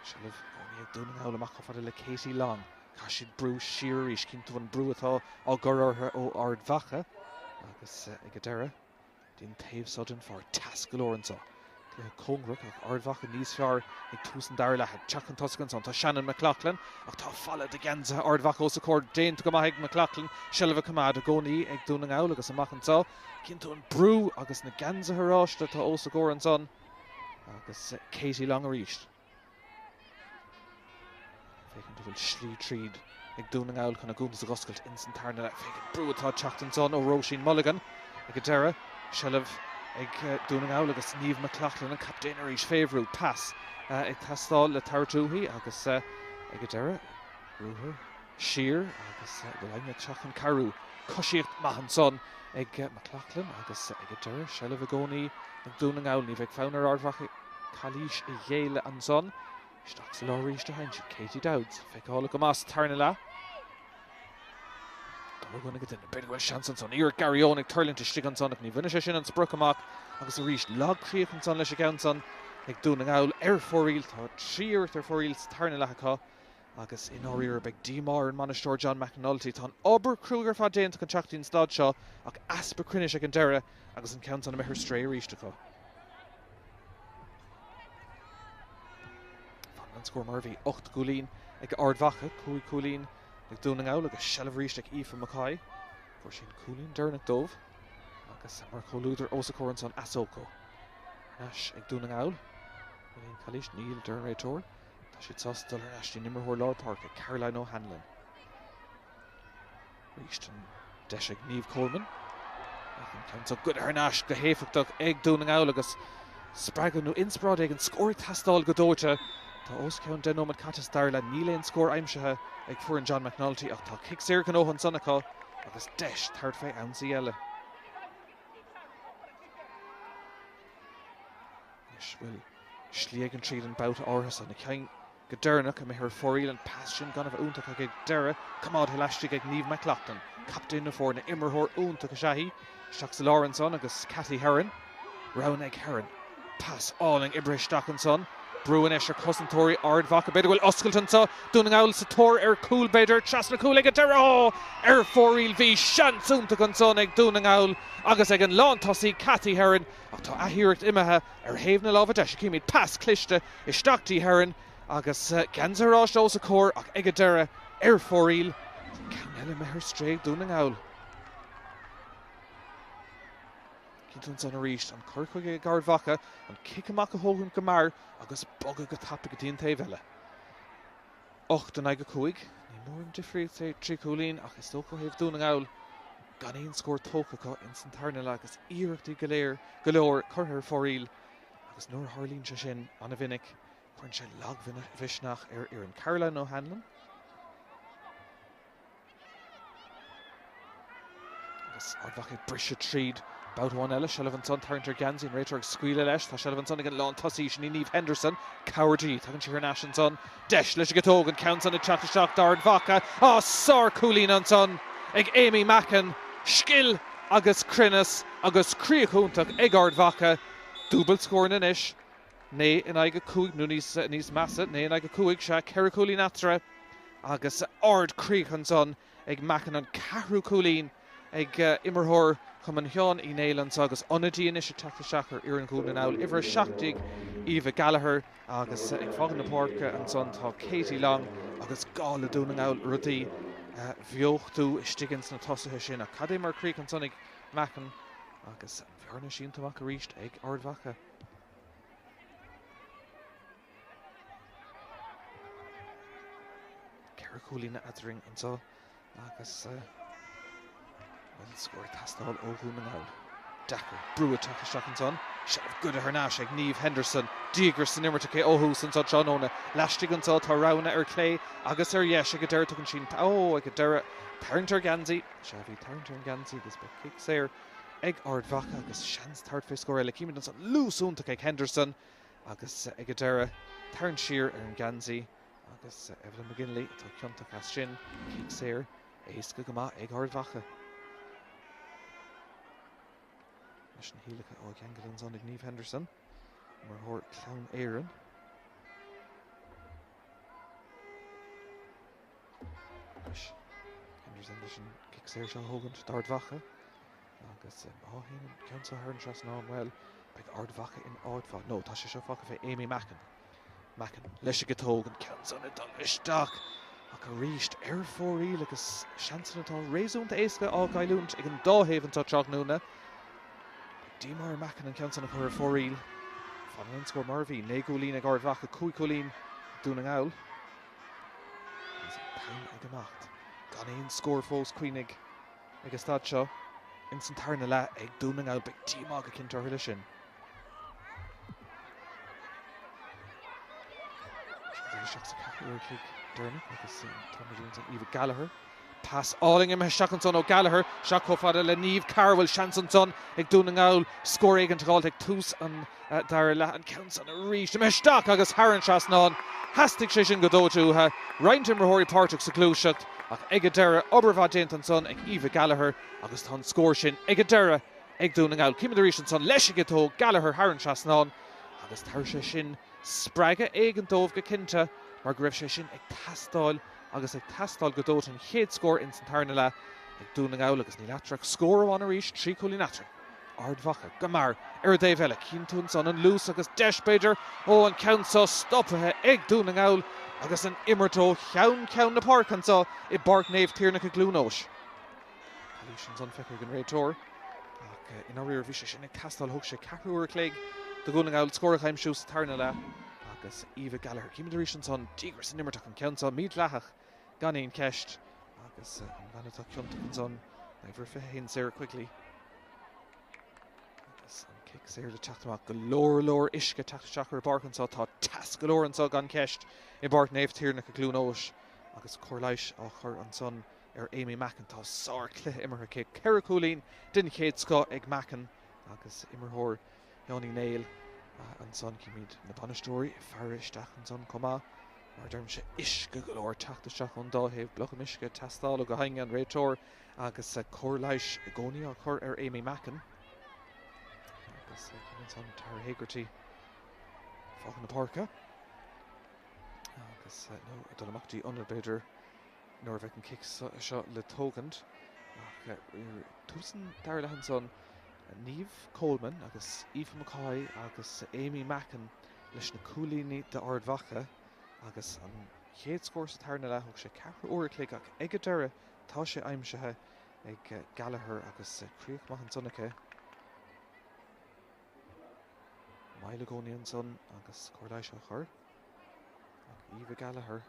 Seilbh i gcónaí ag Dún na nGall amach chomh fada le Katie Long. Caithfidh siad brú siar arís. Cíonn tú an brú atá á gcur orthu ó Ard Mhacha. Agus ag an deireadh, dtí an taobh seo den pháirc. Teas go leor anso. Cluiche cóngarach ach Ard Mhacha níos fearr ag tús an dara leath. Ag teacht chun tosaigh ansan tá Shannon McLaughlin ach tá falla de gheansaithe Ard Mhacha os a comhair. Déanta go maith ag McLaughlin seilbh a choimeád i gcónaí ag Dún na nGall agus amach anseo cíonn tú an brú agus na geansaithe oráiste atá os a gcomhair ansan agus Katie Long arís. Féachaint an bhfuil slí tríd ag Dún na Ngall chun a gcuntas a dh'oscailt ins an tarna leath. Féach an brú atá ag teacht ansan ó Róisín Mulligan ag an deireadh. Seilbh ag Dún na nGall agus Niamh McLaughlin, an captaen arís fé bhrú. Pas ag teastáil le tabhairt uaithi agus ag an deireadh, ruathar siar agus bhfuil éinne ag teacht chun cabhrú. Coisíocht maith ansan ag McLaughlin agus ag an deireadh, seilbh i gcónaí ag Dún na Ngall. Ní bheidh fonn ar Ard Mhacha calaois a ghéilleadh ansan. Isteach sa lár arís a théann siad. Katie Dowds feiceálach go maith sa tarna leath. Dul ó dhuine go duine. B'fhéidir go bhfuil seans ansan. Iarracht Gary Owen ag tuirlingt istigh ansan ach ní bhainfidh sé sin an sprioc amach agus arís lagchríoch ansan leis an gceann san ag Dún na nGall ar fóraoil. Tá 3 iarracht ar fóraoil sa tarna leath acu agus i ndáiríre beidh díomá ar an mbainisteoir John McAnulty. Tá an obair cruaidh ar fad déanta chun teacht dtí'n staid seo ach easpa cruinnis ag an deireadh agus an ceann san imithe ar strae arís acu. Fanann an scór mar a bhí, 8 gcúilín ag Ard Mhacha, 5 chúilín ag Dún na nGall agus seilbh arís ag Aoife McCoy. Fuair sí an cúilín deireanach dóibh agus mar chomhluadar os a comhair ansan Asoko. Ar ais ag Dún na nGall. Níl aon chalaois, níl, deir an réiteoir. Tá siad sásta dul ar ais dtí'n imreoir lár páirce, Caroline O'Hanlon. Arís an deis ag Niamh Coleman. Ach an ceann seo goidte thar n-ais go héifeachtach ag Dún na nGall agus spreagadh nó inspioráid éigin, scór ag teastáil go dóite. Tá os cionn 10 nóiméad caite sa dara leath, níl aon scór aimsithe ag foireann John McNulty ach tá cic saor gnóthaithe ansan acu agus deis tabhairt fé ionsaí eile. Anois bhfuil slí éigin tríd an babhta áirithe seo, na cinn Go deireanach, imithe ar fóraoil, an pas sin gan a bheith iontach ag an deireadh, coimeádtha laistigh ag Niamh McLaughlin, captaen na foirne, imreoir iontach is ea í. Isteach sa lár ansan agus Cathy Herron. Roghanna ag Herron. Pas álainn oibrithe isteach ansan. Brú anois ar chosantóirí Ard Mhacha. B'fhéidir go bhfuil oscailt anso. Dún na nGall sa tóir ar chúl, b'fhéidir. Trasna cúil ag an deireadh. Ó! Ar fóraoil. Bhí seans iontach ansan ag Dún na nGall agus ag an lántosaí Cathy Herron ach tá athiarracht imithe ar thaobh na láimhe deise. Címid pas cliste Isteach dtí Herron agus geansaí oráiste os a comhair ach ag an deireadh, ar fóraoil, ceann eile imithe ar strae ag Dún na nGall. Cíonn tú ansan arís an cur chuige ag Ard Mhacha, an cic amach a thógaint go mear agus bogadh go tapaidh go dtí an taobh eile. 8 in aghaidh 5. Ní mór an difríocht é 3 chúilín ach is dócha ó thaobh Dún na nGall gan aon scór tógtha acu ins an tarna leath agus iarrachtaí go léir go leor curtha ar fóraoil Agus nuair a tharlaíonn sé sin, an-mhinic, cuireann sé lagmhisneach ar fhoireann. Caroline O'Hanlon. Agus Ard Mhacha ag briseadh tríd. Babhta amháin eile, seilbh ansan, tarraingt ar gheansaí, an réiteoir ag scaoileadh leis. Tá seilbh ansan ag an lántosaí, sin í Niamh Henderson. Cabhair di. Tagann sí thar n-ais ansan. Deis leis an gciotóg, an ceann san ag teacht isteach d'Ard Mhacha. Á, sár-chúilín ansan ag Amy Mackin. Scil agus cruinneas agus críoch iontach ag Ard Mhacha. Dúbailt scóranna anois. 9 in aghaidh 5, nó níos, níos measa, 9 in aghaidh 5, sea, ceithre chúilín eatarthu agus ard-chríoch ansan ag Mackin, an ceathrú cúilín ag imreoir Chumann Sheáin Uí Néill anso agus ionadaí anois ag teacht isteach ar fhoireann Dhún na nGall, uimhir 17, Aoibhe Gallagher agus ag fágaint na páirce ansan tá Katie Long agus gá le Dún na nGall rudaí a bheochtú istigh ins na tosaithe sin. Ach cad é mar chríoch ansan ag Mackin agus an bhearna sínte amach arís ag Ard Mhacha. 4 chúilín eadrainn anseo agus bhuel, scór ag teastáil ó Dhún na nGall. Deacair brú ag teacht isteach ansan. Seilbh goidte thar n-ais ag Niamh Henderson. Díograis san imirt aici ó thús anseo tráthnóna. Laistigh anseo tá roghanna ar clé agus ar dheis ag an deireadh tugann sí ó ag an deireadh tarraingt ar gheansaí. Sea, bhí tarraingt ar an gheansaí agus beidh cic saor ag Ard Mhacha agus seans tabhairt fé scór eile. Címid ansan luas iontach ag Henderson agus ag an deireadh tarraingt siar ar an gheansaí agus Evelyn McGinley atá ciontach as sin. Cic saor éasca go maith ag Ard Mhacha. Leis na huilleacha á gceangal ansan ag Niamh Henderson, imreoir Chlann Éireann. Anois, Henderson leis an gcic saor seo a thógaint d'Ard Mhacha agus má théann an ceann seo thar an trasnán, bhuel, beidh Ard Mhacha in áit mhaith. No, tá sé seo fágtha fé Amy Mackin. Mackin leis an gciotóg, an ceann san ag dul isteach ach arís ar fóraoil agus seansanna atá réasúnta éasca á gcailliúint ag an dá thaobh anseo tráthnóna. Beidh díomá ar Mackin an ceann san a chur ar fóraoil. Fanann an scór mar a bhí, 9 gcúilín ag Ard Mhacha, 5 chúilín ag Dún na nGall. Agus an t-am ag imeacht. Gan aon scór fós, cuimhnigh, ag an staid seo ins an tarna leath ag Dún na nGall. Beidh díomá go cinnte orthu leis sin. Dul isteach sa cheathrú uair a chloig deireanach agus táimid ansan Aoibhe Gallagher. Pas álainn imithe isteach ansan ó Gallagher, isteach chomh fada le Niamh Carwell. Seans ansan ag Dún na nGall scór éigin a fháilt ag tús an dara leath. An ceann san arís imithe isteach agus thar an trasnán. Theastaigh sé sin go dóite uathu. Roinnt imreoirí páirteach sa ghluaiseacht ach ag an deireadh, obair mhaith déanta ansan ag Aoibhe Gallagher agus tá an scór sin ag an deireadh ag Dún na nGall. Címid arís ansan leis an gciotóg, Gallagher thar an trasnán agus tabharfaidh sé sin spreagadh éigin dóibh go cinnte mar go raibh sé sin ag teastáil agus ag teastáil go dóite an chéad scór ins an tarna leath ag Dún na nGall agus níl eatarthu ach scór amháin arís, 3 chúilín eatarthu. Ard Mhacha go mear ar an dtaobh eile. Cíonn tú ansan an luas agus deis b'fhéidir ó an ceann seo stoptha ag Dún na nGall agus an imirt ó cheann ceann na páirce anseo i bPáirc Naomh Tiarnach i gCluain Eois. Calaois ansan feicthe ag an réiteoir ach i ndáiríre bhí sé sin ag teastáil. Thóg sé ceathrú uair a chloig do Dhún na nGall scór a aimsiú sa tarna leath agus Aoibhe Gallagher. Címid arís ansan díograis san imirt ach an ceann seo mídhleathach gan aon cheist agus an bhean atá ciontach ansan uimhir 21 Sarah Quigley. Agus an cic saor le teacht amach. Go leor leor uisce ag teacht isteach ar an bpáirc anseo. Tá teas go leor anseo gan cheist i bPáirc Naomh Tiarnach i gCluain Eois agus cóir leighis á chur ansan ar Amy Mackin. Tá sár-chluiche imeartha aici. 4 chúilín den chéad scoth ag Mackin agus imreoir Sheáin Uí Néill ansan. Címid na bainisteoirí ag faire isteach ansan chomh maith. Mar a deirimse, uisce go leor ag teacht isteach ón dá thaobh. Blogam uisce ag teastáil ó gach éinne, an réiteoir agus cóir leighis i gcónaí á cur ar Amy Mackin. Agus ansan Tara Hegarty ag fágáil na páirce. Agus nó ag dul amach dtí ionad b'fhéidir. nuair a bheidh an cic seo le tógaint. Ach tús an dara leath ansan, Niamh Coleman agus Aoife McCoy agus Amy Mackin leis na cúilíní d'Ard Mhacha agus an chéad scór sa tarna leath, thóg sé ceathrú uair a chloig ach ag an deireadh tá sé aimsithe ag Gallagher agus críoch maith ansan aici. Moill i gcónaí ansan agus cóir leighis á chur. Ach Aoibhe Gallagher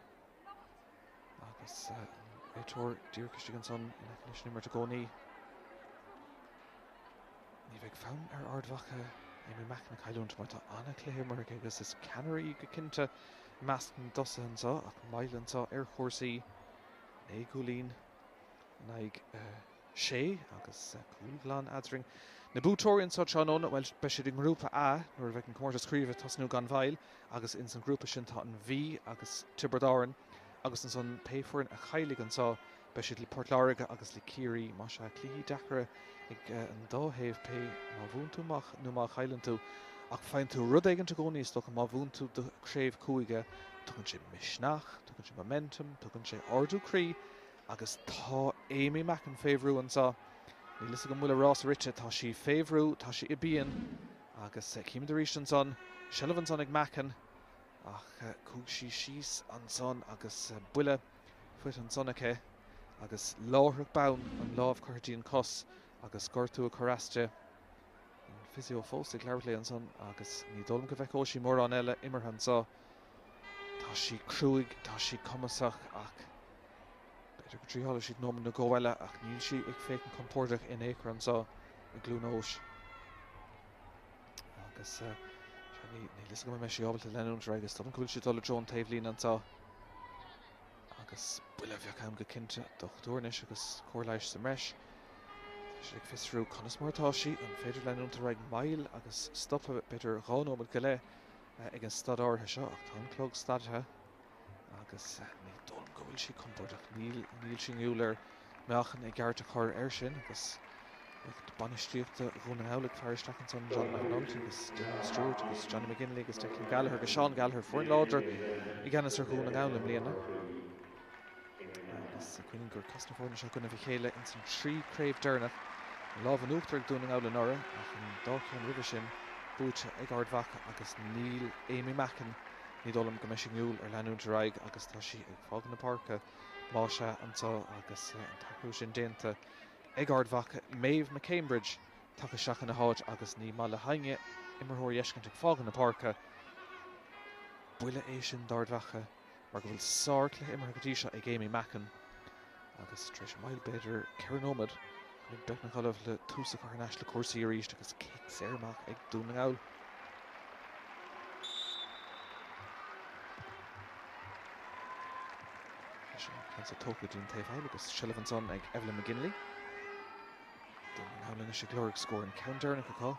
Agus an réiteoir díreach istigh ansan in aice leis an imirt i gcónaí. Ní bheidh fonn ar Ard Mhacha Amy Mackin a chailliúint mar tá an-chluiche imeartha aici agus is ceannaire í go cinnte i measc na dtosaithe anseo ach moill anseo ar chúrsaí. 9 gcúilín in aghaidh. 6 agus cúl glan eadrainn. Na buaiteoirí anseo tráthnóna, bhuel, beidh siad i nGrúpa A nuair a bheidh an comórtas craoibhe ag tosnú gan mhoill agus ins an ghrúpa sin tá an Mhí agus Tiobraid Árann agus ansan pé foireann a chaillfidh anseo beidh siad le Port Láirge agus le Ciarraí. Más ea, cluichí deacra ag an dá thaobh pé má bhuann tú amach nó má chailleann tú ach faigheann tú rud éigint i gcónaí is dócha má bhuann tú do chraobh cúige, tugann sé misneach, tugann sé momentum, tugann sé ardú croí agus tá Amy Mackin fé bhrú anseo. Níl fhios agam an bhfuil a rás rite, tá sí fé bhrú, tá sí i bpian agus címid arís ansan, seilbh ansan ag Mackin ach chuaigh sí síos ansan agus buille faighte ansan aici agus láithreach bonn an lámh curtha dtí an cos agus gortú ag cur as di. An physio fós ag labhairt léi ansan agus ní dóigh liom go bhfeiceoidh sí mórán eile imeartha anso. Tá sí cruaidh, tá sí cumasach ach. B'fhéidir go dtriálfaidh siad nóiméad nó dhó eile ach níl sí ag féachaint compordach in aon chor anseo i gCluain Eois. Agus níl fhios agam an mbeidh sí ábalta leanúint ar aghaidh. Is dóigh liom go bhfuil sí ag dul i dtreo an taobhlíne anseo. Agus buille a bheadh ann go cinnte. Dochtúir anois agus cóir leighis sa mbreis. Tá siad ag fiosrú conas mar atá sí, an féidir leanúint ar aghaidh moill agus stopadh b'fhéidir 2 nóiméad go leith ag an staid áirithe seo ach tá an clog stadtha. Agus ní dóigh liom go bhfuil sí compordach. Níl, níl sí inniúil ar meáchan i gceart a chur air sin agus lucht bainistíochta Dhún na nGall ag faire isteach ansan, John McNulty agus Damien Stewart agus Johnny McGinley agus Declan Gallagher agus Seán Gallagher, foireann láidir i gceannas ar Dhún na nGall i mbliana. Agus cuimhnigh gur chas na foirne seo i gcoinnibh a chéile ins an trí craobh deireanach. An lámh in uachtar ag Dún na nGall anuraidh ach an dá cheann roimhe sin buaite ag Ard Mhacha agus níl Amy Mackin Ní dóigh liom go mbeidh sí inniúil ar leanúint ar aghaidh agus tá sí ag fágáil na páirce más ea anseo agus an t-athrú sin déanta ag Ard Mhacha. Maeve McCambridge tagtha isteach ina háit agus ní maith le héinne imreoir a fheiscint ag fágáil na páirce. Buille é sin d'Ard Mhacha mar go bhfuil sárchluiche imeartha go dtí seo ag Amy Mackin agus tar éis moill b'fhéidir 4 nóiméad Tháinig Beagnach ullamh le tús a chur thar n-ais le cúrsaí arís agus cic saor amach ag Dún na nGall. Leis an ceann seo tógtha go dtí an taobh thall agus seilbh ansan ag Evelyn McGinley. Dún na nGall anois ag lorg scór an ceann deireanach acu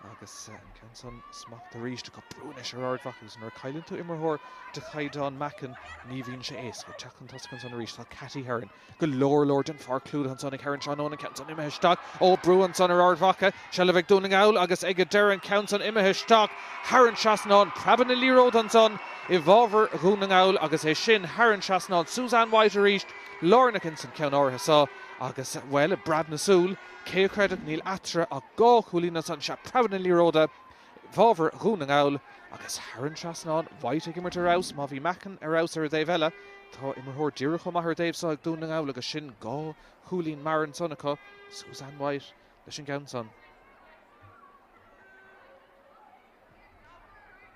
agus an ceann san smachtaithe arís acu. Brú anois ar Ard Mhacha agus nuair a chailleann tú imreoir de chaighdeán Mackin ní bhíonn sé éasca. Teacht chun tosaigh ansan arís tá Katie Herron. Go leor leor den pháirc clúdaithe ansan ag Herron tráthnóna, an ceann san imithe isteach. Ó, brú ansan ar Ard Mhacha, seilbh ag Dún na nGall agus ag an deireadh an ceann san imithe isteach thar an trasnán. Preabann na liathróide ansan i bhfabhar Dhún na nGall agus é sin thar an trasnán. Suzanne White arís lárnach ins an ceann áirithe seo agus, bhuel, i bpreab na súl, cé a chreidfeadh, níl eatarthu ach dhá chúilín ansan. Sea, preabann na liathróide. I bhfabhar Dhún na nGall agus thar an trasnán, White ag imirt ar fheabhas. Má bhí Mackin ar fheabhas ar an dtaobh eile, tá imreoir díreach chomh maith ar an dtaobh seo ag Dún na nGall agus sin 2 chúilín mear ansan acu, Suzanne White leis an gceann san.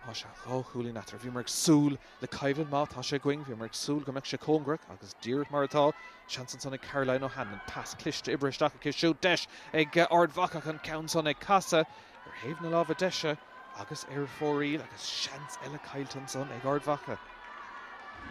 Tá sé 2 chúilín eatarthu. Bhíomar ag súil le coimhlint maith, tá sé againn. Bhíomar ag súil go mbeadh sé cóngarach agus díreach mar atá. Seans ansan ag Caroline O'Hanlon. Pas cliste oibrithe isteach aici siúd. Deis ag Ard Mhacha ach an ceann san ag casadh. Ar thaobh na láimhe deise agus ar fóraoil agus seans eile caillte ansan ag Ard Mhacha.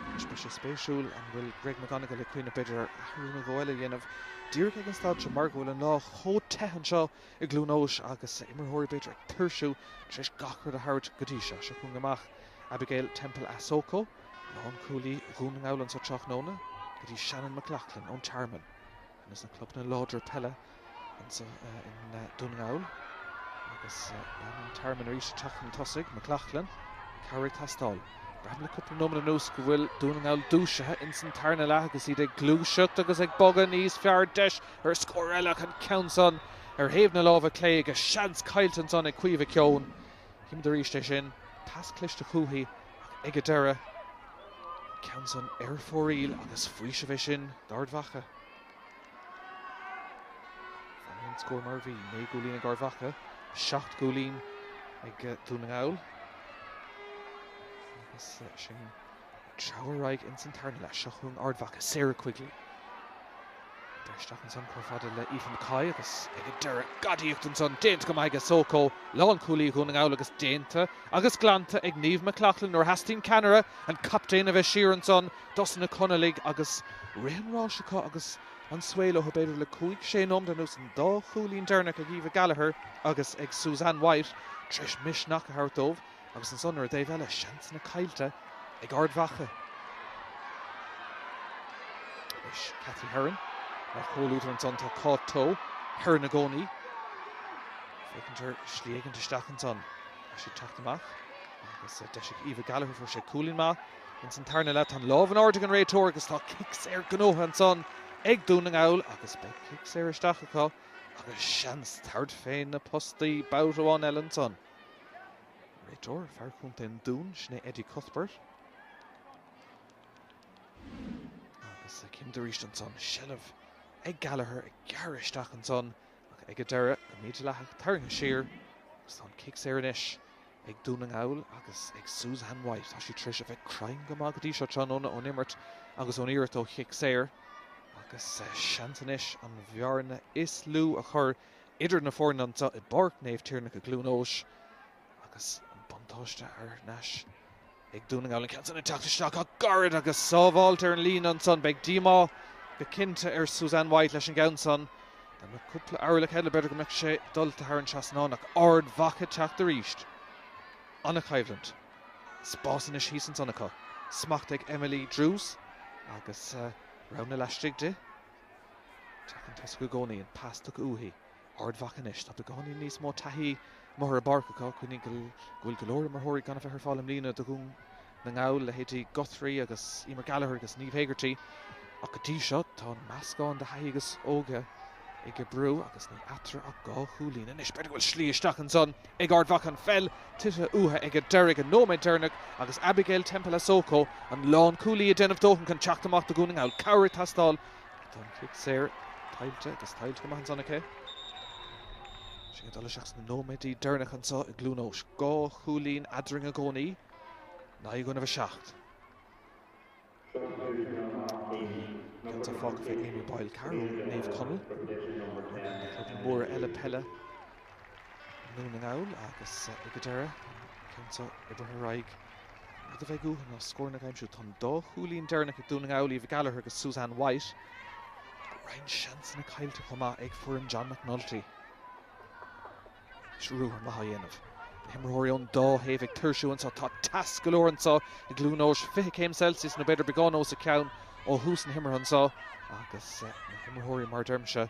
Anois beidh sé spéisiúil an bhfuil Greg McGonigle ag cuimhneamh b'fhéidir ar athrú nó dhó eile a dhéanamh díreach ag an staid seo mar go bhfuil an lá chomh te anseo i gCluain Eois agus imreoirí b'fhéidir ag tuirsiú tar éis gach rud a thabhairt go dtí seo. Seo chugainn amach Abigail Temple Asoko, lánchúlaí Dhún na nGall anseo tráthnóna, go dtí Shannon McLaughlin ón Tearmann. Duine de na clubanna láidre peile anseo i nDún na nGall agus bean an Tearmainn arís ag teacht chun tosaigh, McLaughlin, cabhair ag teastáil. Braithim le cúpla nóiméad anuas go bhfuil Dún na nGall dúisithe ins an tarna leath agus iad ag gluaiseacht agus ag bogadh níos fearr. Deis ar scór eile ach an ceann san ar thaobh na láimhe clé agus seans caillte ansan ag Caoimhe Keown. Chímid arís é sin. Pas cliste chúithi ach ag an deireadh, an ceann san ar fóraoil agus faoiseamh é sin d'Ard Mhacha. Fanfaidh an scór mar a bhí, 9 gcúilín ag Ard Mhacha, 7 gcúilín ag Dún na nGall. Agus sinn ag treabhadh ar aghaidh ins an tarna leath. Seo chugainn Ard Mhacha, Sarah Quigley. Breith isteach ansan chomh fada le Aoife McCoy agus ag an deireadh gadaíocht ansan déanta go maith ag Asoko, lánchúlaí Dhún na nGall agus déanta agus glanta ag Niamh McLaughlin nuair a theastaíonn ceannaire, an captaen a bheith siar ansan dos na Conallaigh agus rith an ráis acu agus. an svae leo b'fhéidir le cúig, sé nóiméad anuas, an dá chúilín deireanach ag Eva Gallagher agus ag Suzanne White tar éis misneach a thabhairt dóibh agus ansan ar an dtaobh eile, seansanna caillte ag Ard Mhacha. Anois Cathy Herron mar chomhluadar ansan tá Cáit Towe, Herron i gcónaí. Féachaint ar shlí éigint isteach ansan. Tá sí ag teacht amach agus deis ag Eva Gallagher, fuair sé cúilín maith ins an tarna leath. Tá an lámh in airde ag an réiteoir agus tá cic saor gnóthaithe ansan ag Dún na nGall agus beidh cic saor isteach acu agus seans tabhairt fé na postaí babhta amháin eile ansan. Réiteoir, fear chontae an Dúin, sin é Eddie Cuthbert. Agus címid arís ansan seilbh ag Gallagher ag gearradh isteach ansan Ach ag an deireadh, go mídhleathach tarraingthe siar agus tá an cic saor anois ag Dún na nGall agus ag Suzanne White. Tá sí tar éis a bheith cruinn go maith go dtí seo tráthnóna ón imirt agus ón iarracht ó chic saor agus seans anois an bhearna is lú a chur idir na foirne anseo i bPáirc Naomh Tiarnach i gCluain Eois agus an buntáiste thar n-ais ag Dún na nGall. An ceann san ag teacht isteach ach gairid agus sábháilte ar an líne ansan. Beidh díomá go cinnte ar Suzanne White leis an gceann san. Dá mbeadh cúpla orlach eile b'fhéidir go mbeadh sé dulta thar an trasnán ach Ard Mhacha ag teacht arís. An-choimhlint. Spás anois thíos ansan acu. Smacht ag Emily Drews agus roghanna laistigh di. Teach chun tosaigh i gcónaí. An pas tugtha uaithi. Ard Mhacha anois. Tá beagáinín níos mó taithí amuigh ar an bpáirc acu. Cuimhnigh go bhfuil go leor imreoirí gan a bheith ar fáil i mbliana do Dhún na nGall, leithéidí Guthrie agus Emer Gallagher agus Niamh Hegarty. Ach go dtí seo tá an meascán de thaithí agus óige ag oibriú agus níl eatarthu ach dhá chúilín. Anois b'fhéidir go bhfuil slí isteach ansan ag Ard Mhacha. An pheil tite uathu ag an deireadh, ag an nóiméad deireanach agus Abigail Temple-Asoko, an lánchúlaí, ag déanamh dóthain chun teacht amach do Dhún na nGall. Cabhair ag teastáil Tá an cic saor tuillte agus tuillte go maith ansan aici. Sinn ag dul isteach sna nóiméidí deireanacha anseo i gCluain Eois. 2 chúilín eadrainn i gcónaí, 9 i gcoinnibh 7. Ceann seo fágtha fé Amy Boyle Carr ó Naomh Conaill, ceann de chlubanna móra eile peile i nDún na nGall agus ag an deireadh, an ceann seo oibrithe ar aghaidh. An rud a bheidh uathu ná scóranna a aimsiú. Tá an dá chúilín deireanach ag Dún na nGall, Eva Gallagher agus Suzanne White. Roinnt seansanna caillte chomh maith ag foireann John McNulty. Is ruathar maith á dhéanamh. Na himreoirí ón dá thaobh ag tuirsiú anseo. Tá teas go leor anseo i gCluain Eois, 20 céim Celsius nó b'fhéidir beagán os a chionn ó thús na himeartha anseo agus na himreoirí, mar a deirimse,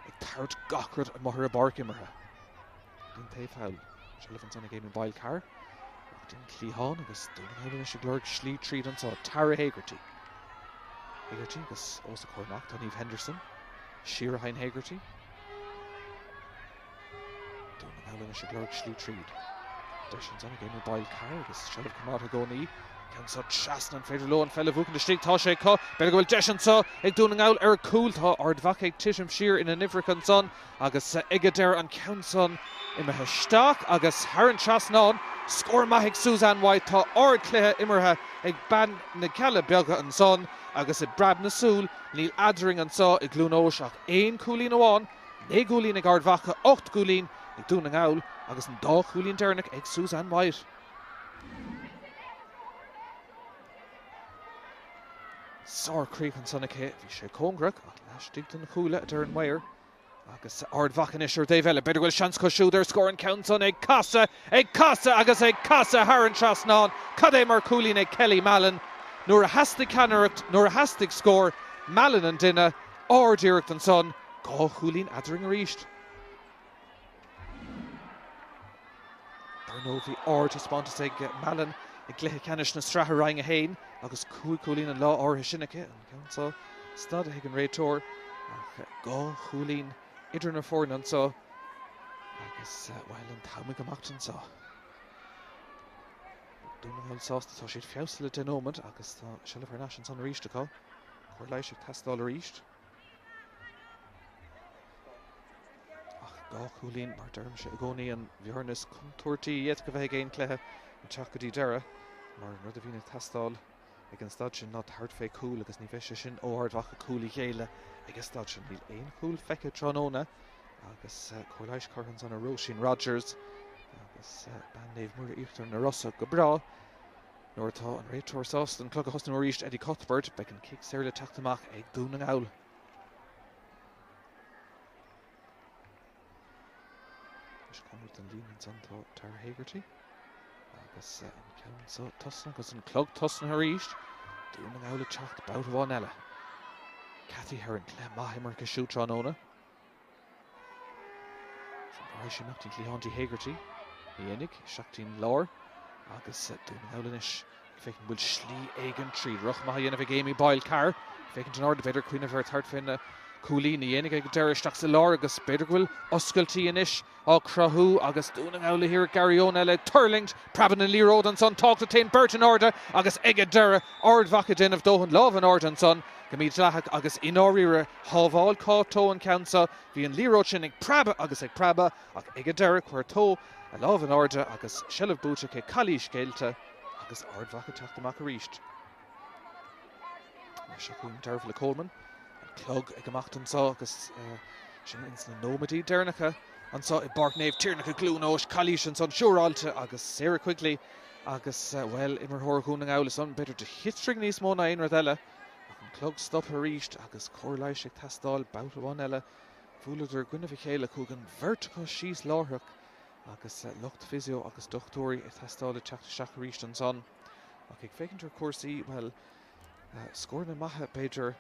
ag tabhairt gach rud amuigh ar an bpáirc imeartha. Go dtí an taobh thall. Seilbh ansan ag Amy Boyle Carr. Amach go dtí an cliathán agus Dún na nGall anois ag lorg slí tríd anso. Tara Hegarty. Hegarty agus os a comhair amach tá Niamh Henderson. Siar a théann Hegarty. Dún na nGall anois ag lorg slí tríd. Deis ansan ag Amy Boyle Carr agus seilbh coimeádta i gcónaí. Ceann seo trasna, an féidir leo an pheil a bhuachaint istigh? Tá sé acu. B'fhéidir go bhfuil deis anso ag Dún na nGall ar chúl. Tá Ard Mhacha ag titim siar ina n-uimhreacha ansan. Agus ag an deireadh an ceann san imithe isteach agus thar an trasnán. Scór maith ag Suzanne White. Tá ardchluiche imeartha ag bean na gCealla Beaga ansan agus i bpreab na súl níl eadrainn anso i gCluain Eois ach aon chúilín amháin, 9 gcúilín ag Ard Mhacha, 8 gcúilín ag Dún na nGall agus an dá chúilín deireanach ag Suzanne White. Sár-chríoch ansan aici. Bhí sé cóngarach ach laistigh den chuaille a deir an maor. Agus Ard Mhacha anois ar an dtaobh eile. B'fhéidir go bhfuil seans acu siúd ar scór an ceann san ag casadh, ag casadh agus ag casadh thar an trasnán. Cad é mar chúilín ag Kelly Mallon. Nuair a theastaigh ceannaireacht, nuair a theastaigh scór, Mallon an duine. Ard-iarracht ansan. 2 chúilín eadrainn arís. Dar ndóigh bhí ardtaispeántas ag Mallon i gcluiche ceannais na sraithe Roinn 1 agus 5 chúilín an lá áirithe sin aici. An ceann seo stadtha ag an réiteoir ach 2 chúilín idir na foirne anseo agus, bhuel, an t-am ag imeacht anseo. Dún na nGall sásta, tá siad feabhsaithe le 10 nóiméad agus tá seilbh thar n-ais ansan arís acu. Cóir leighis ag teastáil arís. Ach 2 chúilín, mar deirimse i gcónaí, an bhearna is contúirtí a d'fhéadfadh a bheith ag aon chluiche ag teacht go dtí deireadh, mar an rud a bhíonn ag teastáil ag an staid sin ná tabhairt fé chúl agus ní bheidh sé sin ó Ard Mhacha cúl a ghéilleadh ag an staid sin. Níl aon chúl feicthe tráthnóna agus cóir leighis curtha ansan ar Róisín Rogers agus bean Naomh Muire Íochtar na Rosa go breá. Nuair atá an réiteoir sásta an clog a thosnú arís, Eddie Cuthbert, beidh an cic saor le teacht amach ag Dún na nGall. Lasmuigh den líne ansan tá Tara Hegarty agus an ceann seo tosnaithe agus an clog tosnaithe arís. Dún na nGall ag teacht babhta amháin eile. Cathy Herron, cluiche maith imeartha aici siúd tráthnóna. Rachaidh sí amach dtí'n cliathán dtí Hegarty. Ní dhéanfaidh, isteach dtí'n lár agus Dún na nGall anois ag féachaint an bhfuil slí éigin tríd. Rith maith á dhéanamh ag Amy Boyle Carr. Féachaint in airde, b'fhéidir cuimhneamh ar tabhairt fé na cúilín. Ní dhéanfaidh ag deireadh isteach sa lár agus b'fhéidir go bhfuil oscailtí anois á cruthú agus Dún na nGall le hiarraidh Garryowen eile ag tuirlingt. Preabann an liathróid ansan, tághtar téann beirt in airde agus ag an deireadh Ard Mhacha ag déanamh dóthain lámh in airde ansan go mídhleathach agus i ndáiríre shábháil Cáit Towe an ceann seo. Bhí an liathróid sin ag preabadh agus ag preabadh ach ag an deireadh chuir Towe a lámh in airde agus seilbh buaite aici, calaois géillte agus Ard Mhacha ag teacht amach arís. Seo chugainn Dervla Coleman. An clog ag imeacht anseo agus sin ins na nóiméidí deireanacha anseo i bPáirc Naomh Tiarnach i gCluain Eois. Calaois ansan siúráilte agus Sarah Quigley agus, bhuel, imreoir Dhún na nGall ansan, b'fhéidir de chiotraigh níos mó ná aon rud eile. Ach an clog stoptha arís agus cóir leighis ag teastáil babhta amháin eile. Bhuaileadar i gcoinnibh a chéile, chuaigh an bheirt acu síos láithreach agus lucht physio agus dochtúirí ag teastáil ag teacht isteach arís ansan. Ach ag féachaint ar chúrsaí, bhuel, scóranna maithe b'fhéidir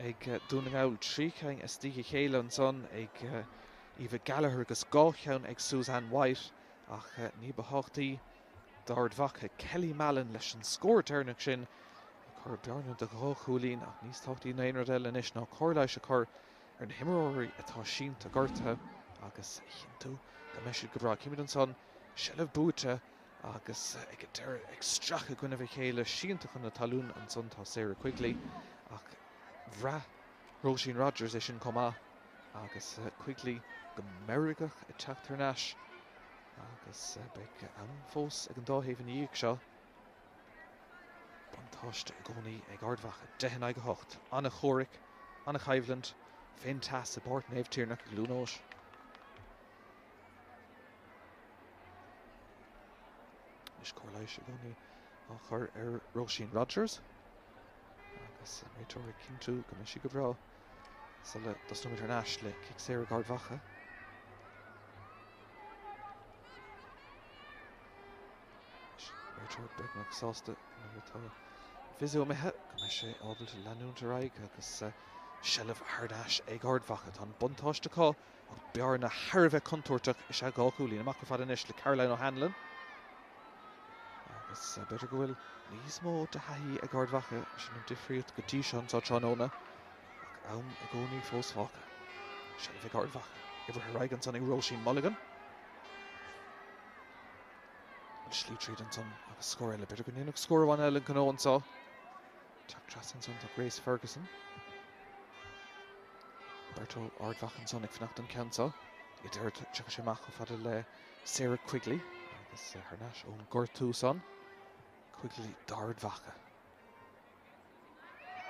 ag Dún na nGall, 3 cheann as ndiaidh a chéile ansan ag Eva Gallagher agus 2 cheann ag Suzanne White ach ní ba thábhachtaí d'Ard Mhacha, Kelly Mallon leis an scór deireanach sin ag cur bearna de dhá chúilín ach níos tábhachtaí ná aon rud eile anois ná cóir leighis a chur ar na himreoirí atá sínte gortaithe agus a chinntiú go mbeidh siad go breá. Címid ansan seilbh buaite agus ag an deireadh ag stracadh i gcoinnibh a chéile, sínte chun na talún ansan tá Sarah Quigley ach bhraith Róisín Rogers é sin chomh maith agus Quigley go meirgeach ag teacht thar n-ais agus beidh am fós ag an dá thaobh ina dhiaidh seo. Buntáiste i gcónaí ag Ard Mhacha, 10 in aghaidh 8. An-chomhrac, an-choimhlint fén teas i bPáirc Naomh Tiarnach i gCluain Eois. Anois cóir leighis i gcónaí á chur ar Róisín Rogers agus an réiteoir ag cinntiú go mbeidh sí go breá sula dtosnóimid thar n-ais le cic saor ag Ard Mhacha. Réiteoir beagnach sásta nuair atá physio imithe go mbeidh sé ábalta leanúint ar aghaidh agus seilbh thar n-ais ag Ard Mhacha. Tá an buntáiste acu ach bearna thar a bheith contúirteach is ea 2 chúilín. Amach go fada anois le Caroline O'Hanlon agus b'fhéidir go bhfuil níos mó de thaithí ag Ard Mhacha, sin an difríocht go dtí seo anseo tráthnóna ach am i gcónaí fós fágtha. Seilbh ag Ard Mhacha. Oibrithe ar aghaidh ansan ag Róisín Mulligan. An slí tríd ansan agus scór eile. B'fhéidir go ndéanfadh scór amháin eile an gnó anseo. Teacht trasna ansan tá Grace Ferguson. Beirt ó Ard Mhacha ansan ag fanacht don ceann seo. Ag deireadh tiocfaidh sé amach chomh fada le Sarah Quigley agus thar n-ais ón gortú san. Quigley d'Ard Mhacha.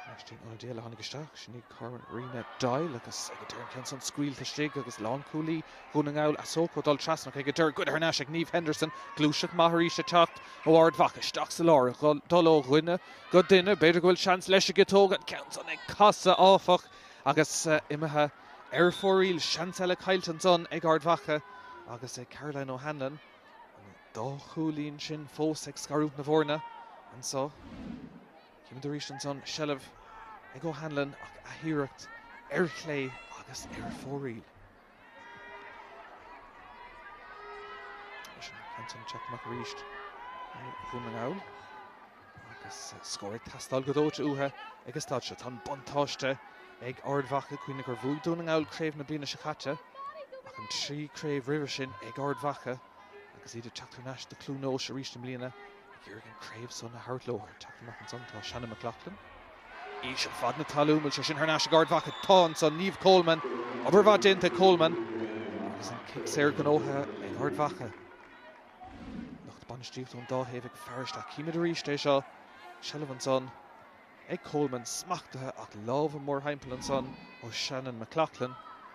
Anois dtí'n ionadaí eile a tháinig isteach, sin í Carina Doyle agus ag an deireadh an ceann san scaoilte istigh agus lánchúlaí Dhún na nGall Asoko ag dul trasna ach ag an deireadh goidte thar n-ais ag Niamh Henderson. Gluaiseacht maith arís ag teacht ó Ard Mhacha isteach sa lár, ag dul ó dhuine go duine. B'fhéidir go bhfuil seans leis an gciotóg, an ceann san ag casadh áfach agus imithe ar fóraoil. Seans eile caillte ansan ag Ard Mhacha agus ag Caroline O'Hanlon. An dá chúilín sin fós ag scarúint na bhfoirne anso. Címid arís ansan seilbh ag O'Hanlon ach athiarracht ar chlé agus ar fóraoil. Leis an ceann san teacht amach arís ó Dhún na nGall agus scór ag teastáil go dóite uathu ag an staid seo. Tá an buntáiste ag Ard Mhacha, cuimhnigh gur bhuaigh Dún na nGall craobh na bliana seo caite ach an trí craobh roimhe sin ag Ard Mhacha agus iad ag teacht thar n-ais do Chluain Eois arís i mbliana. Ag iarraidh an craobh san a thabhairt leo. Ag teacht amach ansan tá Shannon McLaughlin. Íseal fad na talún, bhfuil sé sin thar n-ais ag Ard Mhacha? Tá ansan, Niamh Coleman. Obair mhaith déanta ag Coleman agus an cic saor gnóthaithe ag Ard Mhacha. Lucht bainistíochta ón dá thaobh ag faire isteach. Címid arís é seo. Seilbh ansan ag Coleman, smachtaithe ach lámha mórthimpeall ansan ó Shannon McLaughlin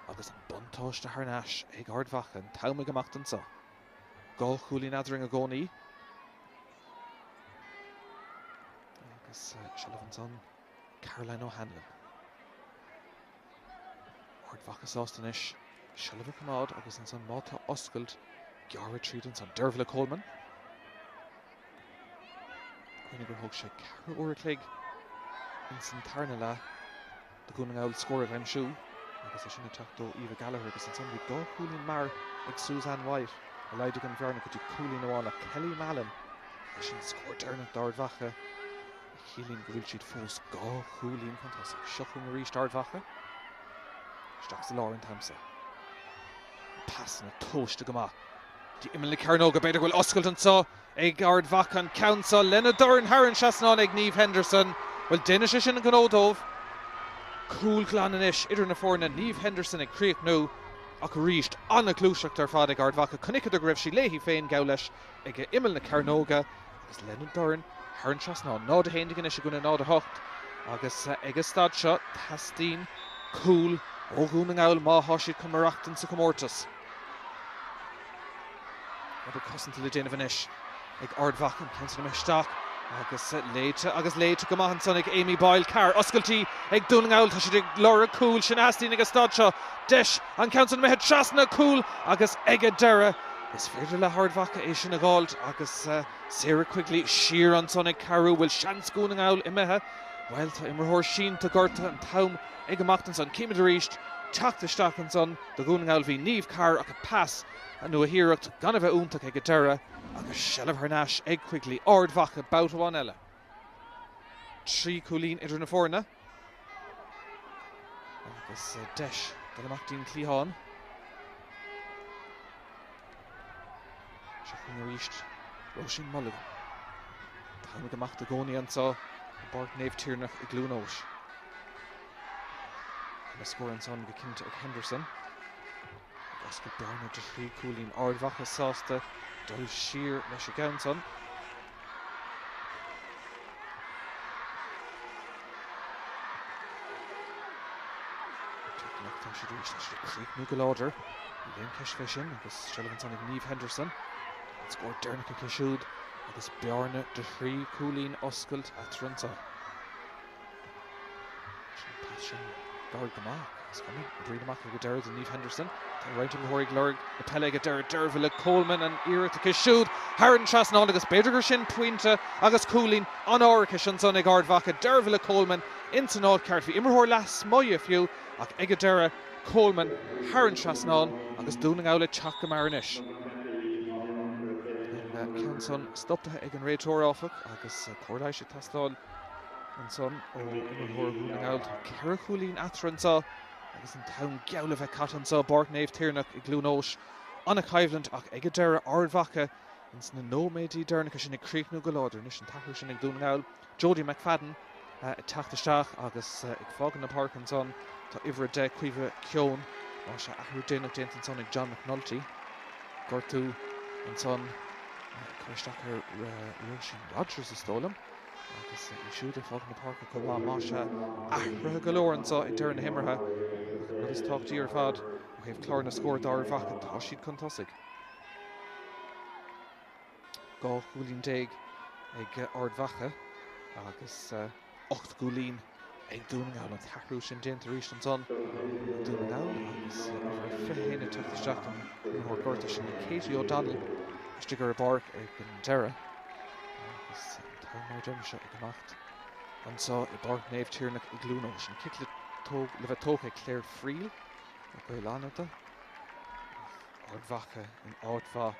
agus an buntáiste thar n-ais ag Ard Mhacha. An t-am ag imeacht anso. 2 chúilín eadrainn i gcónaí. Agus seilbh ansan Caroline O'Hanlon. Ard Mhacha sásta anois seilbh a choimeád agus ansan má tá oscailt gearradh tríd ansan. Dervla Coleman. Cuimhnigh gur thóg sé ceathrú uair a chloig ins an tarna leath do Dhún na nGall scór a aimsiú agus é sin ag teacht ó Aoibhe Gallagher agus ansan bhí dá chúilín mear ag Suzanne White a laghdaigh an bhearna go dtí cúilín amháin ach Kelly Mallon leis an scór deireanach d'Ard Mhacha a chiallaíonn go bhfuil siad fós dhá chúilín chun tosaigh. Seo chugainn arís Ard Mhacha. Isteach sa lár an t-am seo. Na pasanna tomhaiste go maith. Go dtí imeall na cearnóga, b'fhéidir go bhfuil oscailt anseo ag Ard Mhacha an ceann seo lena dorn thar an trasnán ag Niamh Henderson. Bhuel, déanfaidh sé sin an gnó dóibh. Cúl glan anois idir na foirne, Niamh Henderson ag críochnú ach arís an-ghluaiseacht ar fad ag Ard Mhacha. Chonaiceadar go raibh sí léi féin, gabh leis, ag imeall na cearnóga agus lena dorn thar an trasnán. 0-11 anois i gcoinne 0-8 agus ag an staid seo teastaíonn cúl ó Dhún na nGall má thá siad chun maireachtaint sa chomórtas. Obair cosanta le déanamh anois ag Ard Mhacha, an ceann san imithe isteach agus léite agus léite go maith ansan ag Amy Boyle. Carr oscailtí ag Dún na nGall, tá siad ag lorg cúil, sin a theastaíonn ag an staid seo. Deis, an ceann san imithe trasna, cúl agus ag an deireadh is féidir le hArd Mhacha é sin a dh'fháilt agus Sarah Quigley siar ansan ag cabhrú. Bhfuil seans Dhún na nGall imithe? Bhuel, tá imreoir sínte gortaithe, an t-am ag imeacht ansan. Címid arís teacht isteach ansan do Dhún na nGall. Bhí Niamh Carr ach a pas nó a hiarracht gan a bheith iontach ag an deireadh agus seilbh thar n-ais ag Quigley. Ard Mhacha babhta amháin eile. 3 cúilín idir na foirne. Agus deis dul amach dtí'n cliathán. Seo chugainn arís Róisín Mulligan. An t-am ag imeacht i gcónaí anseo i bPáirc Naomh Tiarnach i gCluain Eois. Ana scór ansan go cinnte ag Henderson. Ag oscailt bearna de thrí cúilín. Ard Mhacha sásta dul siar leis an gceann san. Tá siad arís, tá siad ag críochnú go láidir. Níl aon cheist fé sin agus seilbh ansan ag Niamh Henderson. An scór deireanach aici siúd agus bearna de thrí cúilín oscailt eatarthu anseo. Sin pas sin gar go maith. Is cuma, oibríonn amach ag an deireadh do Niamh Henderson. Tá roinnt imreoirí ag lorg na peile ag an deireadh. Dervla Coleman an iarracht aici siúd thar an trasnán agus b'fhéidir gur sin pointe agus cúilín an árachais ansan ag Ard Mhacha. Dervla Coleman ins an áit ceart. Bhí imreoir lasmuigh di fiú ach ag an deireadh Coleman thar an trasnán agus Dún na nGall ag teacht go mear anois. An ceann san stoptha ag an réiteoir áfach agus cóir leighis ag teastáil. Ansan ó imreoir Dhún na nGall. Tá 4 chúilín eatarthu anseo agus an t-am geall le bheith caite anseo i bPáirc Naomh Tiarnach i gCluain Eois. An-choimhlint ach ag an deireadh Ard Mhacha ins na nóiméidí deireanacha sin ag críochnú go láidir. Anois an t-athrú sin ag Dún na nGall. Jodie McFadden ag teacht isteach agus ag fágaint na páirce ansan tá uimhir 10 Caoimhe Keown. Más ea athrú déanach déanta ansan ag John McNulty. Gortú ansan ag cur isteach ar Róisín Rogers is dóigh liom. Agus í siúd ag fágaint na páirce chomh maith, más ea, athruithe go leor anseo ag deireadh na himeartha. Ach an rud is tábhachtaí ar fad, ó thaobh chlár na scór d'Ard Mhacha, tá siad chun tosaigh. 12 chúilín ag Ard Mhacha agus 8 gcúilín ag Dún na nGall. An t-athrú sin déanta arís ansan ag Dún na nGall agus uimhir 21 ag teacht isteach don imreoir gortaithe sin Katie O'Donnell istigh ar an bpáirc ag an deireadh. Agus an t-am mar a deirimse ag imeacht anseo i bPáirc Naomh Tiarnach i gCluain Eois. An cic le le bheith tógtha ag Claire Friel ó Ghaeil Fhánada. Ard Mhacha in áit mhaith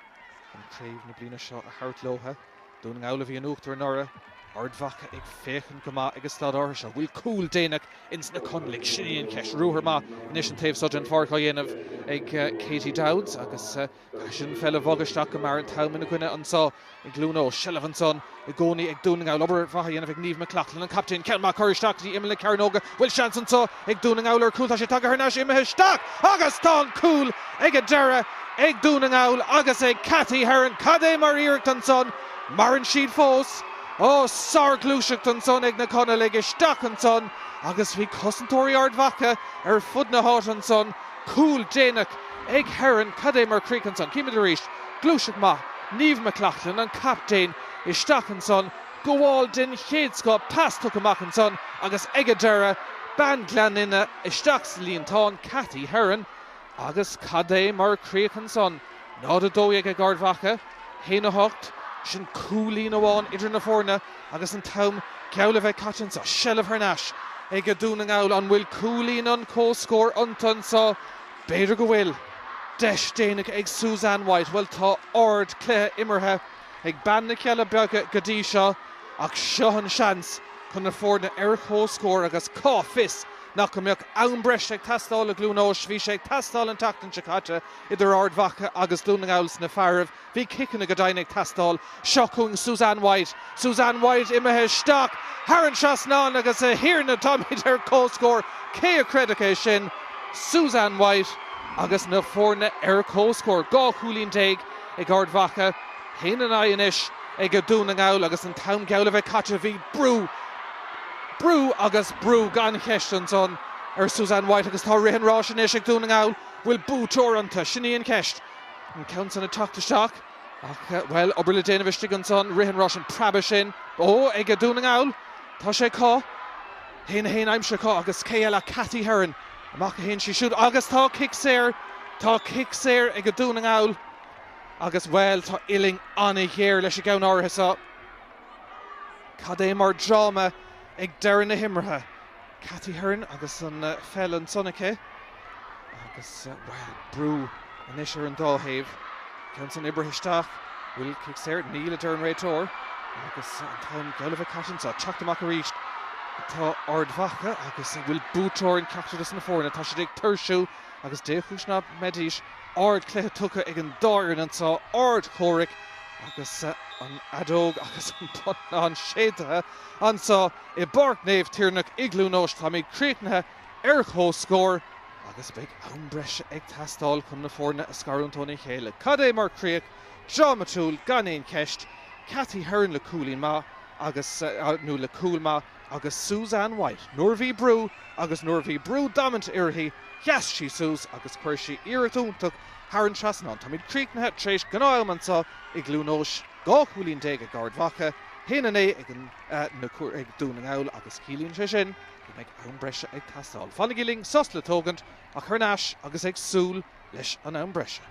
chun craobh na bliana seo a thabhairt leotha. Dún na nGall a bhí in uachtar anuraidh. Ard Mhacha ag féachaint go maith ag an staid áirithe seo. Bhfuil cúl déanach ins na Conallaigh? Sin í an cheist. Ruathar maith anois an taobh seo den pháirc á dhéanamh ag Katie Dowds agus caithfidh siad an pheil a bhogadh isteach go mear an t-am ina gcoinne anseo i gCluain Eois. Seilbh ansan i gcónaí ag Dún na nGall. Obair mhaith á dhéanamh ag Niamh McLaughlin, an captaen. Ceann maith curtha isteach go dtí imeall na cearnóga. Bhfuil seans anseo ag Dún na nGall ar chúl? Tá sé tagtha thar n-ais, imithe isteach agus tá an cúl ag an deireadh ag Dún na nGall agus ag Cathy Herron. Cad é mar iarracht ansan? Maireann siad fós. Ó, sárghluaiseacht ansan ag na Conallaigh isteach ansan agus bhí cosantóirí Ard Mhacha ar fud na háite ansan. Cúl déanach ag Herron. Cad é mar chríoch ansan? Címid arís. Gluaiseacht maith. Niamh McLaughlin, an captaen, isteach ansan. Gabháil den chéad scoth. Pas tugtha amach ansan agus ag an deireadh, bean Ghleann Fhinne isteach sa líontán, Cathy Herron. Agus cad é mar chríoch ansan? 0-12 ag Ard Mhacha, 1-8, sin cúilín amháin idir na foirne agus an t-am geall le bheith caite anseo. Seilbh thar n-ais ag Dún na nGall. An bhfuil cúilín an chomhscóir iontu anseo? B'fhéidir go bhfuil. Deis déanach ag Suzanne White. Bhuel, tá ard-chluiche imeartha ag bean na Cealla Beaga go dtí seo ach seo an seans chun na foirne ar comhscór agus cá fios nach go mbeadh am breise ag teastáil i gCluain Eois. Bhí sé ag teastáil an tseachtain seo caite idir Ard Mhacha agus Dún na nGall sna fearaibh. Bhí ciceanna go deimhin ag teastáil. Seo chugainn Suzanne White. Suzanne White imithe isteach thar an trasnán agus a thiarna táimid ar comhscór. Cé a chreidfeadh é sin? Suzanne White agus na foirne ar comhscór. 12 chúilín ag Ard Mhacha. 1-9 anois ag Dún na nGall agus an t-am geall le bheith caite. Bhí brú, brú agus brú gan cheist ansan ar Suzanne White agus tá rith an ráis anois ag Dún na nGall. Bhfuil buaiteoir iontu? Sin í an cheist. An ceann san ag teacht isteach ach, bhuel, obair le déanamh istigh ansan. Rith an ráis, an preabadh sin, ó, ag Dún na nGall. Tá sé acu. 1-1 aimsithe acu agus cé eile ach Cathy Herron. Amach a théann sí siúd agus tá cic saor, tá cic saor ag Dún na nGall agus, bhuel, tá uillinn an-ghéar leis an gceann áirithe seo. Cad é mar dráma ag deireadh na himeartha. Cathy Herron agus an pheil ansan aici agus, bhuel, brú anois ar an dá thaobh. Ceann san oibrithe isteach. Bhfuil cic saor? Níl, a deir an réiteoir. Agus an t-am geall le bheith caite anseo. Teacht amach arís atá Ard Mhacha agus an bhfuil buaiteoir in ceachtar de na foirne? Tá siad ag tuirsiú agus dé chúis ná mbeidís. Ardchluiche tugtha ag an dá fhoireann anseo, ardchomhrac agus an fheadóg agus an bonnán séidthe anseo i bPáirc Naomh Tiarnach i gCluain Eois. Táimid críochnaithe ar comhscór agus beidh am breise ag teastáil chun na foirne a scarúint óna chéile. Cad é mar chríoch drámatúil gan aon cheist. Cathy Herron le cúilín maith agus, nó le cúl maith agus Suzanne White. Nuair a bhí brú agus nuair a bhí brú damanta uirthi, sheas sí suas agus chuir sí iarracht iontach thar an trasnán. Táimid críochnaithe tar éis gnáth-am anseo i gCluain Eois, 12 chúilín ag Ard Mhacha, 1-9 ag an ag Dún na nGall agus ciallaíonn sé sin go mbeidh am breise ag teastáil. Fanaigí linn, sos le tógaint ach thar n-ais agus ag súil leis an am breise.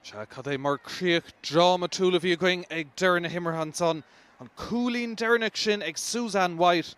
Sea, cad é mar críoch drámatúil a bhí againn ag deireadh na himeartha ansan. An cúilín deireanach sin ag Suzanne White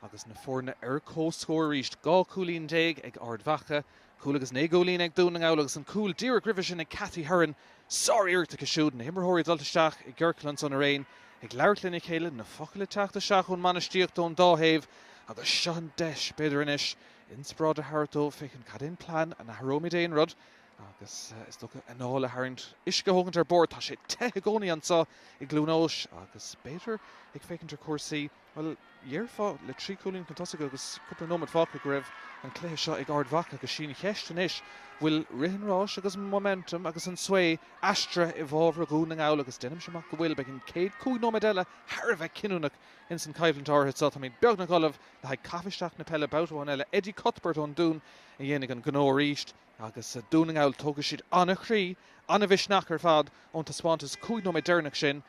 agus na foirne ar comhscór arís. 12 cúilín ag Ard Mhacha, cúl agus 9 gcúilín ag Dún na nGall agus an cúl díreach roimhe sin ag Cathy Herron. Sár-iarracht aici siúd, na himreoirí ag dul isteach i gciorcal ansan araon, ag labhairt lena chéile, na focail ag teacht isteach ón mbainistíocht ón dá thaobh agus seo an deis, b'fhéidir anois, inspioráid a thabhairt dóibh féachaint cad é an plean, an athróimid aon rud agus is dócha anáil a tharraingt, uisce a thógaint ar bord, tá sé te i gcónaí anseo i gCluain Eois agus b'fhéidir ag féachaint ar chúrsaí, bhuel, dhéarfá le 3 chúilín chun tosaigh agus cúpla nóiméad fágtha go raibh an cluiche seo ag Ard Mhacha agus sí an cheist anois, bhfuil rith an ráis agus an momentum agus an sway aistrithe i bhfabhar Dhún na nGall agus déanaimse amach go bhfuil, beidh an chéad 5 nóiméad eile thar a bheith cinniúnach ins an choimhlint áirithe seo. Táimid beagnach ullamh le haghaidh caitheamh isteach na peile babhta amháin eile. Eddie Cuthbert ón Dún a dhéanfaidh an gnó arís agus Dún na nGall, tógfaidh siad an-chroí, an-mhisneach ar fad ón taispeántas 5 nóiméad deireanach sin.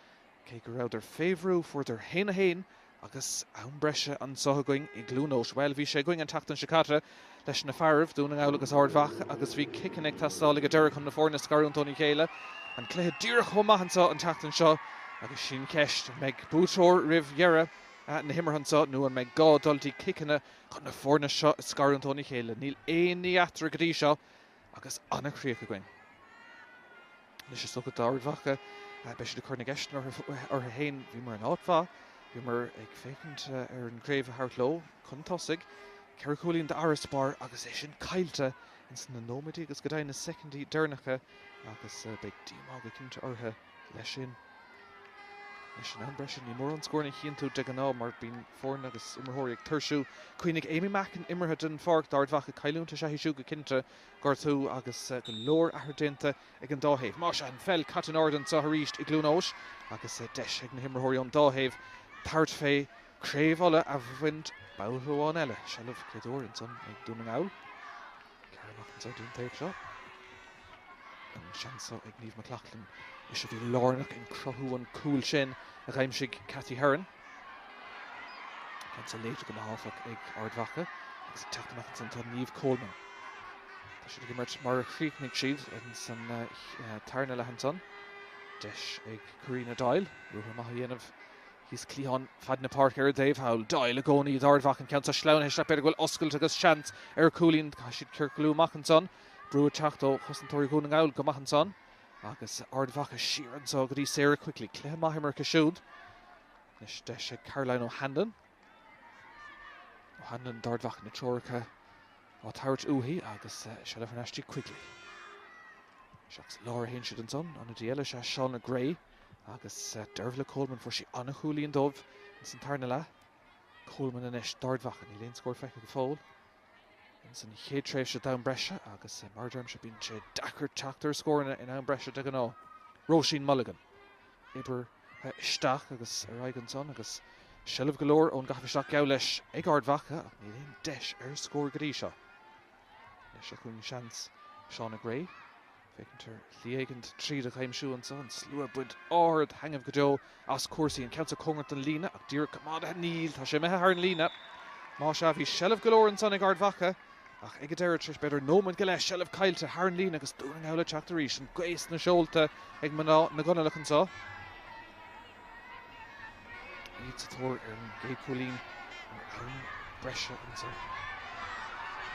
Cé go rabhadar fé bhrú, fuaireadar 1-1 agus am breise anseo againn i gCluain Eois. Bhuel, bhí sé againn an tseachtain seo caite leis na fearaibh, Dún na nGall agus Ard Mhacha, agus bhí ciceanna ag teastáil ag an deireadh chun na foirne a scarúint óna chéile. An cluiche díreach chomh maith anseo an tseachtain seo agus sin ceist, an mbeidh buaiteoir roimh dheireadh na himeartha anseo nó an mbeidh gá dul dtí ciceanna chun na foirne seo a scarúint óna chéile? Níl aon ní eatarthu go dtí seo agus an-chríoch againn. Anois is dócha d'Ard Mhacha, beidh siad ag cur na gceisteanna orthu féin. Bhíomar in áit mhaith, bhíomar ag féachaint ar an gcraobh a thabhairt leo chun tosaigh. Ceithre chúilín d'fharasbarr agus é sin caillte ins na nóiméidí agus go deimhin na soicindí deireanacha agus beidh díomá go cinnte orthu leis sin. Anois in am breise ní mórán scóranna a chíonn tú de ghnáth mar bíonn foirne agus imreoirí ag tuirsiú. Cuimhnigh Amy Mackin imithe den pháirc d'Ard Mhacha, cailliúint is ea í siúd go cinnte. Gortú agus go leor athrú déanta ag an dá thaobh. Más ea, an pheil caite in airde anseo arís i gCluain Eois agus deis ag na himreoirí ón dá thaobh tabhairt fé Craobh Uladh a bhaint babhta amháin eile. Seilbh chéad uair ansan ag Dún na nGall. Gearradh amach anseo dtí an taobh seo. An seans seo ag Niamh McLaughlin. Ise a bhí lárnach in cruthú an cúil sin a d'aimsigh Cathy Herron. Ceann seo léite go maith áfach ag Ard Mhacha agus ag teacht amach ansan tá Niamh Coleman. Tá siad ag imirt mar a chríochnaigh siad ins an tarna leath ansan. Deis ag Karina Doyle ruathar maith a dhéanamh thíos cliathán fad na páirce ar an dtaobh thall. Doyle i gcónaí d'Ard Mhacha an ceann seo sleamhnaithe isteach b'fhéidir go bhfuil oscailt agus seans ar chúilín. Caithfidh siad ciorclú amach ansan. Brú ag teacht ó chosantóirí Dhún na nGall go maith ansan. Agus Ard Mhacha siar anseo go dtí Sarah Quigley. Cluiche maith imeartha aici siúd. Anois deis ag Caroline O'Hanlon. O'Hanlon d'Ard Mhacha na treoracha á tabhairt uaithi agus seilbh thar n-ais dtí Quigley. Isteach sa lár a théann siad ansan. Ionadaí eile is ea Shauna Gray agus Dervla Coleman fuair sí an-chúilín dóibh ins an tarna leath. Coleman anois d'Ard Mhacha. Níl aon scór feicthe go fóill ins an chéad tréimhse d'am breise agus mar a deirimse bíonn sé deacair teacht ar scóranna in am breise de ghnáth. Róisín Mulligan. Oibrithe isteach agus ar aghaidh ansan agus seilbh go leor ón gcaitheamh isteach geall leis ag Ard Mhacha ach níl aon deis ar scór go dtí seo. Anois seo chugainn seans Shauna Gray. Féachaint ar shlí éigint tríd a aimsiú anso, an slua ag baint ard-thaitneamh go deo as cúrsaí. An ceann seo cóngarach don líne ach díreach coimeádaithe, níl, tá sé imithe thar an líne. Más ea, bhí seilbh go leor ansan ag Ard Mhacha ach ag an deireadh, tar éis b'fhéidir nóiméad go leith, seilbh caillte thar an líne agus Dún na nGall ag teacht arís. An ghaoth sna seolta ag mná na gConallach anso. Iad sa tóir ar an gcéad chúilín in am breise anso.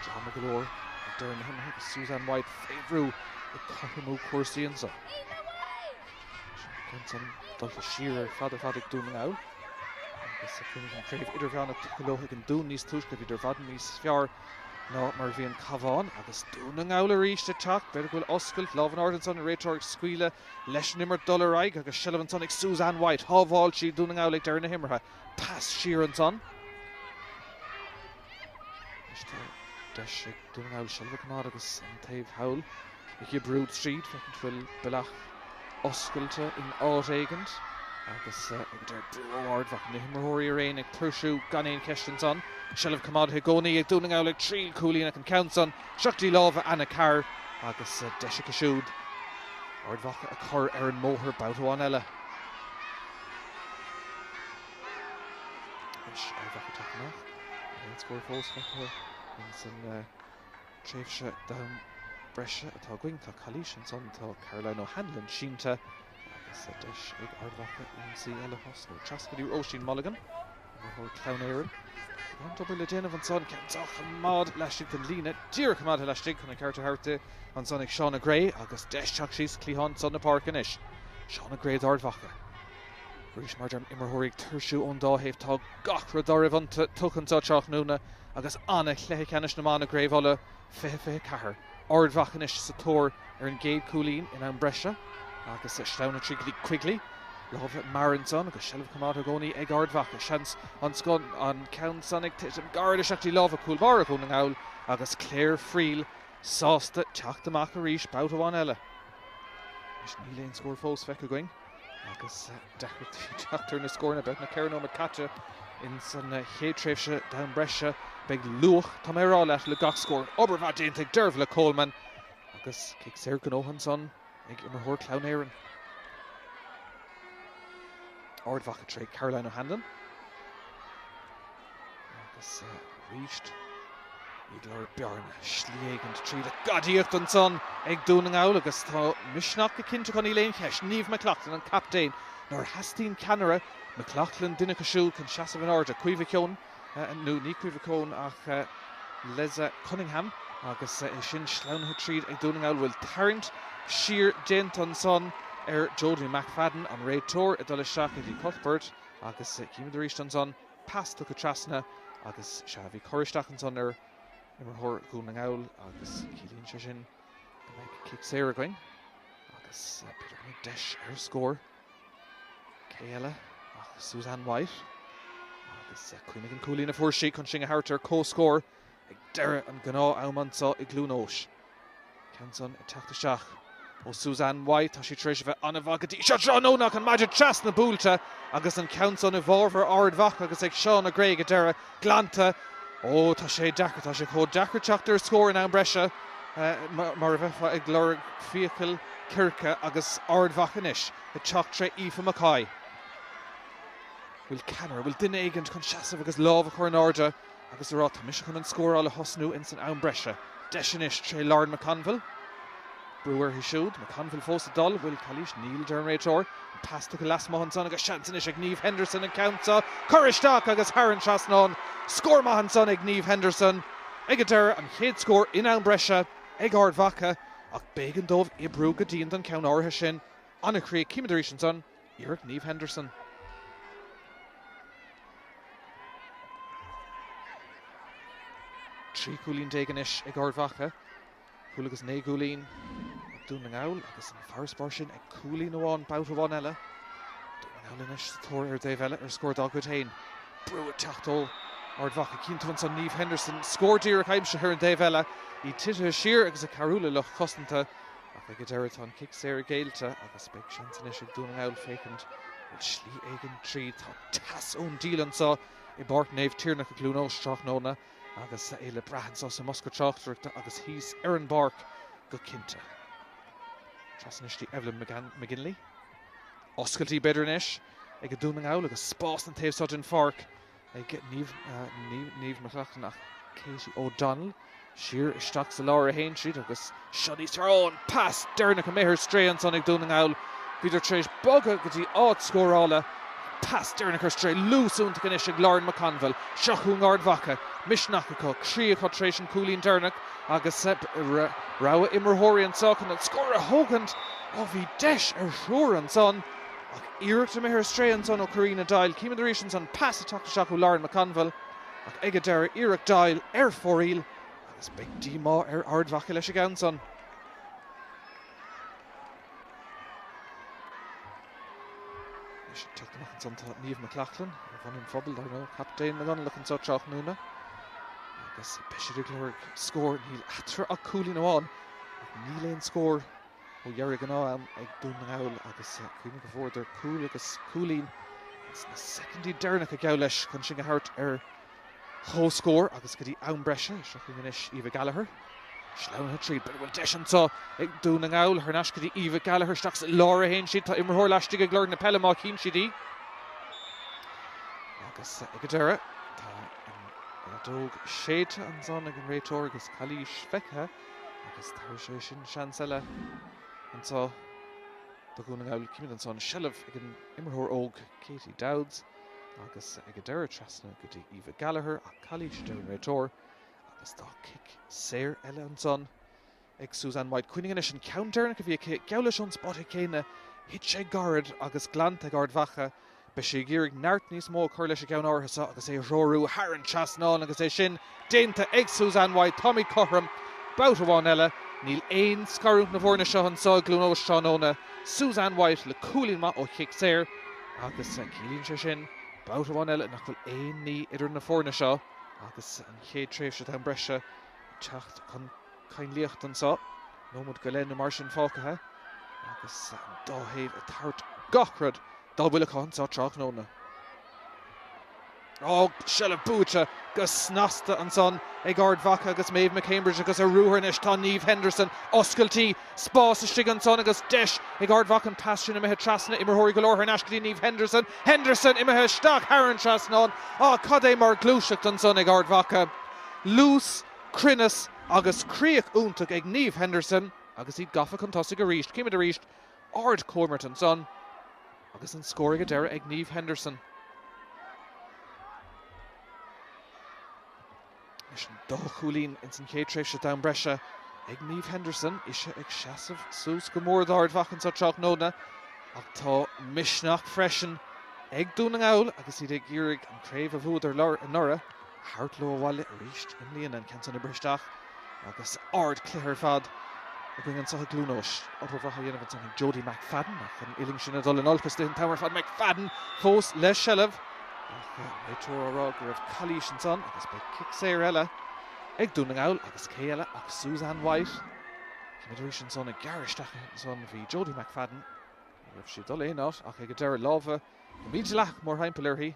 Dráma go leor ag deireadh na himeartha agus Suzanne White fé bhrú ag cothromú cúrsaí anso. Ceann san dulta siar ar fad ar fad ag Dún na nGall agus cuimhnigh an chraobh idirmheánach tugtha leo ag an Dún níos túisce, bhíodar i bhfad níos fearr ná mar a bhí an Cabhán agus Dún na nGall arís ag teacht. B'fhéidir go bhfuil oscailt, lámh in airde ansan, an réiteoir ag scaoileadh leis an imirt dul ar aghaidh agus seilbh ansan ag Suzanne White. Shábháil sí Dún na nGall ag deireadh na himeartha. Pas siar ansan. Anois tá deis ag Dún na nGall seilbh a choimeád agus an taobh thall a dh'oibriú tríd. Féachaint bhfuil bealach oscailte in áit éigint agus ag an deireadh brú ó Ard Mhacha. Na himreoirí araon ag tuirsiú gan aon cheist ansan. Seilbh coimeádaithe i gcónaí ag Dún na nGall ag triail cúilín ach an ceann san Isteach dtí lámha Anna Carr agus deis aici siúd Ard Mhacha a chur ar an mbóthar babhta amháin eile. Anois Ard Mhacha ag teacht amach. Níl aon scór fós feicthe ins an tréimhse d'am breise atá againn. Tá calaois ansan, tá Caroline O'Hanlon sínte agus deis ag Ard Mhacha ionsaí eile a thosnú. Trasna go dtí Róisín Mulligan. Imreoir Chlann Éireann. Roinnt obair le déanamh ansan. Ceann á choimeád laistigh den líne. Díreach coimeádtha laistigh chun an ceart a thabhairt di ansan ag Shauna Gray agus deis teacht síos cliathán san na páirce anois. Shauna Gray d'Ard Mhacha. Arís mar a deirim imreoirí ag tuirsiú ón dá thaobh. Tá gach rud dá raibh iontu tugtha anseo tráthnóna agus ana-chluiche ceannais na mban i gCraobh Uladh 2024. Ard Mhacha anois sa tóir ar an gcéad chúilín in am breise agus sleamhnaithe tríd go dtí Quigley. Lámha mear ansan agus seilbh coimeádta i gcónaí ag Ard Mhacha. Seans ansan an ceann san ag titim gar isteach dtí lámha cúl báire Dhún na nGall agus Claire Friel sásta teacht amach arís babhta amháin eile. Anois níl aon scór fós feicthe againn agus deacrachtaí teacht ar na scóranna. Beagnach 4 nóiméad caite ins an chéad tréimhse d'am breise. Beidh luach, tá mé a rá leat, le gach scór. Obair mhaith déanta ag Dervla Coleman agus cic saor gnóthaithe ansan. ag imreoir Chlann Éireann. Ard Mhacha tré Caroline O'Hanlon. Agus arís iad ag lorg bearna, slí éigint tríd an gcadaíocht ansan ag Dún na nGall agus tá misneach go cinnte acu níl aon cheist. Niamh McLaughlin an captaen. Nuair a theastaíonn ceannaire, McLaughlin duine acu siúd chun seasamh in airde. Caoimhe Keohane nó ní Caoimhe Keohane ach Leza Cunningham agus é sin sleamhnaithe tríd ag Dún na nGall. Bhfuil tarraingt siar déanta ansan ar Jodie McFadden, an réiteoir, ag dul isteach Eddie Cuthbert agus címid arís ansan pas tugtha trasna agus sea, bhí cur isteach ansan ar imreoir Dhún na nGall agus ciallaíonn sé sin go mbeidh cic saor againn agus b'fhéidir go mbeidh deis ar scór. Cé eile ach Suzanne White agus cuimhnigh an cúilín a fuair sí chun sinn a thabhairt ar comhscór ag deireadh an ghnáth-am anso i gCluain Eois. Ceann san ag teacht isteach ó Suzanne White. Tá sí tar éis a bheith an-mhaith go dtí seo tráthnóna ach an maide trasna buailte agus an ceann san i bhfabhar Ard Mhacha agus ag Shauna Gray ag an deireadh glanta. Ó, tá sé deacair, tá sé chomh deacair teacht ar scór in am breise mar a bheifeá ag lorg fiacail circe agus Ard Mhacha anois ag teacht tré Aoife McCoy. Bhfuil ceannaire, bhfuil duine éigint chun seasamh agus lámh a chur in airde agus a rá tá mise chun an scóráil a thosnú ins an am breise. Deis anois tré Lauren McConville. Brú uirthi siúd. McConville fós ag dul. Bhfuil calaois? Níl, deir an réiteoir. An pas tugtha lasmuigh ansan agus seans anois ag Niamh Henderson an ceann seo cur isteach agus thar an trasnán. Scór maith ansan ag Niamh Henderson. Ag an deireadh, an chéad scór in am breise ag Ard Mhacha ach b'éigean dóibh oibriú go dian don cheann áirithe sin. An-chríoch. Címid arís ansan iarracht Niamh Henderson. 13 cúilín anois ag Ard Mhacha. Cúl agus 9 gcúilín ag Dún na nGall agus an farasbarr sin ag cúilín amháin babhta amháin eile. Dún na nGall anois sa tóir ar an dtaobh eile ar scór dá gcuid féin. Brú ag teacht ó Ard Mhacha. Cíonn tú ansan Niamh Henderson, scór díreach aimsithe ar an dtaobh eile, í titithe siar agus ag cabhrú le lucht cosanta ach ag an deireadh tá an cic saor géillte agus beidh seans anois ag Dún na nGall féachaint bhfuil slí éigin tríd. Tá teas ón diabhal anso i bPáirc Naomh Tiarnach i gCluain Eois tráthnóna agus é le brath anso sa mbosca tráchtaireachta agus thíos ar an bpáirc go cinnte. Trasna anois dtí Evelyn McGinley. Oscailtí b'fhéidir anois ag Dún na nGall agus spás an taobh seo den pháirc ag Niamh, ní Niamh McLaughlin ach Katie O'Donnell. Siar isteach sa lár a théann siad agus seo níos fearr. Ó, an pas deireanach imithe ar strae ansan ag Dún na nGall. Bhíodar tar éis bogadh go dtí áit scórála. Pas deireanach ar strae. Luas iontach anois ag Lauren McConville. Seo chugainn Ard Mhacha. Misneach acu. Croí acu tar éis an cúilín deireanach agus rogha imreoirí anseo chun an scór a thógaint. Ó, bhí deis ar thriúr ansan ach iarracht imithe ar strae ansan ó Karina Doyle. Címid arís ansan pas ag teacht isteach ó Lauren McConville ach ag an deireadh iarracht Doyle ar fóraoil agus beidh díomá ar Ard Mhacha leis an gceann san. Anois ag teacht amach ansan tá Niamh McLaughlin ó Bhun an Phobail, dar ndóigh, captaen na gConallach anseo tráthnóna. Agus beidh siad ag lorg scór, níl eatarthu ach cúilín amháin ach níl aon scór ó dheireadh gnáth-am ag Dún na nGall agus cuimhnigh go bhfuaireadar cúl agus cúilín sna soicindí deireanacha geall leis chun sinn a thabhairt ar chomhscór agus go dtí am breise. Seo chugainn anois Eva Gallagher. Sleamhnaithe tríd. B'fhéidir go bhfuil deis anseo ag Dún na nGall. Thar n-ais go dtí Eva Gallagher. Isteach sa lár a théann siad. Tá imreoir laistigh ag lorg na peile má chíonn siad í. Agus ag an deireadh tá an fheadóg séidte ansan ag an réiteoir agus calaois feicthe agus tabharfaidh sé sin seans eile anseo do Dhún na nGall. Címid ansan seilbh ag an imreoir óg Katie Dowds agus ag an deireadh trasna go dtí Eva Gallagher ach calaois a deir an réiteoir agus tá cic saor eile ansan ag Suzanne White. Cuimhnigh anois an ceann deireanach a bhí aici, geall leis ón spota céanna, thit sé gairid agus glanta ag Ard Mhacha. Beidh sí ag iarraidh neart níos mó a chur leis an gceann áirithe seo agus é a threorú thar an trasnán agus é sin déanta ag Suzanne White. Táimid cothrom babhta amháin eile. Níl aon scarúint na bhfoirne seo anseo i gCluain Eois tráthnóna. Suzanne White le cúilín maith ó chic saor agus ciallaíonn sé sin babhta amháin eile nach bhfuil aon ní idir na foirne seo agus an chéad tréimhse d'am breise ag teacht chun cainlíochta anseo. Nóiméad go leith nó mar sin fágtha agus an dá thaobh ag tabhairt gach rud dá bhfuil acu anseo tráthnóna. Á, seilbh buaite go snasta ansan ag Ard Mhacha agus Maeve McCambridge agus ar ruathar anois tá Niamh Henderson. Oscailtí, spás istigh ansan agus deis ag Ard Mhacha an pas sin imithe trasna imreoirí go leor thar n-ais go dtí Niamh Henderson. Henderson imithe isteach thar an trasnán. Á, cad é mar gluaiseacht ansan ag Ard Mhacha. Luas, cruinneas agus críoch iontach ag Niamh Henderson agus iad gafa chun tosaigh arís. Címid arís Ard-chomhimirt ansan agus an scór ag an deireadh ag Niamh Henderson. Leis an dá chúilín ins an chéad tréimhse d'am breise ag Niamh Henderson, ise ag seasamh suas go mór d'Ard Mhacha anseo tráthnóna ach tá misneach freisin ag Dún na nGall agus iad ag iarraidh an craobh a bhuadar anuraidh a thabhairt leo abhaile arís i mbliana. An ceann san oibrithe isteach agus ard-chluiche ar fad againn anseo i gCluain Eois. Obair mhaith á dhéanamh ansan ag Jodie McFadden ach an uillinn sin ag dul in olcas di an t-am ar fad. McFadden fós le seilbh ach an réiteoir á rá go raibh calaois ansan agus beidh cic saor eile ag Dún na nGall agus cé eile ach Suzanne White. Címid arís ansan ag gearradh isteach ansan bhí Jodie McFadden. Ní raibh sí ag dul aon áit ach ag an deireadh lámha go mídhleathach mórthimpeall uirthi.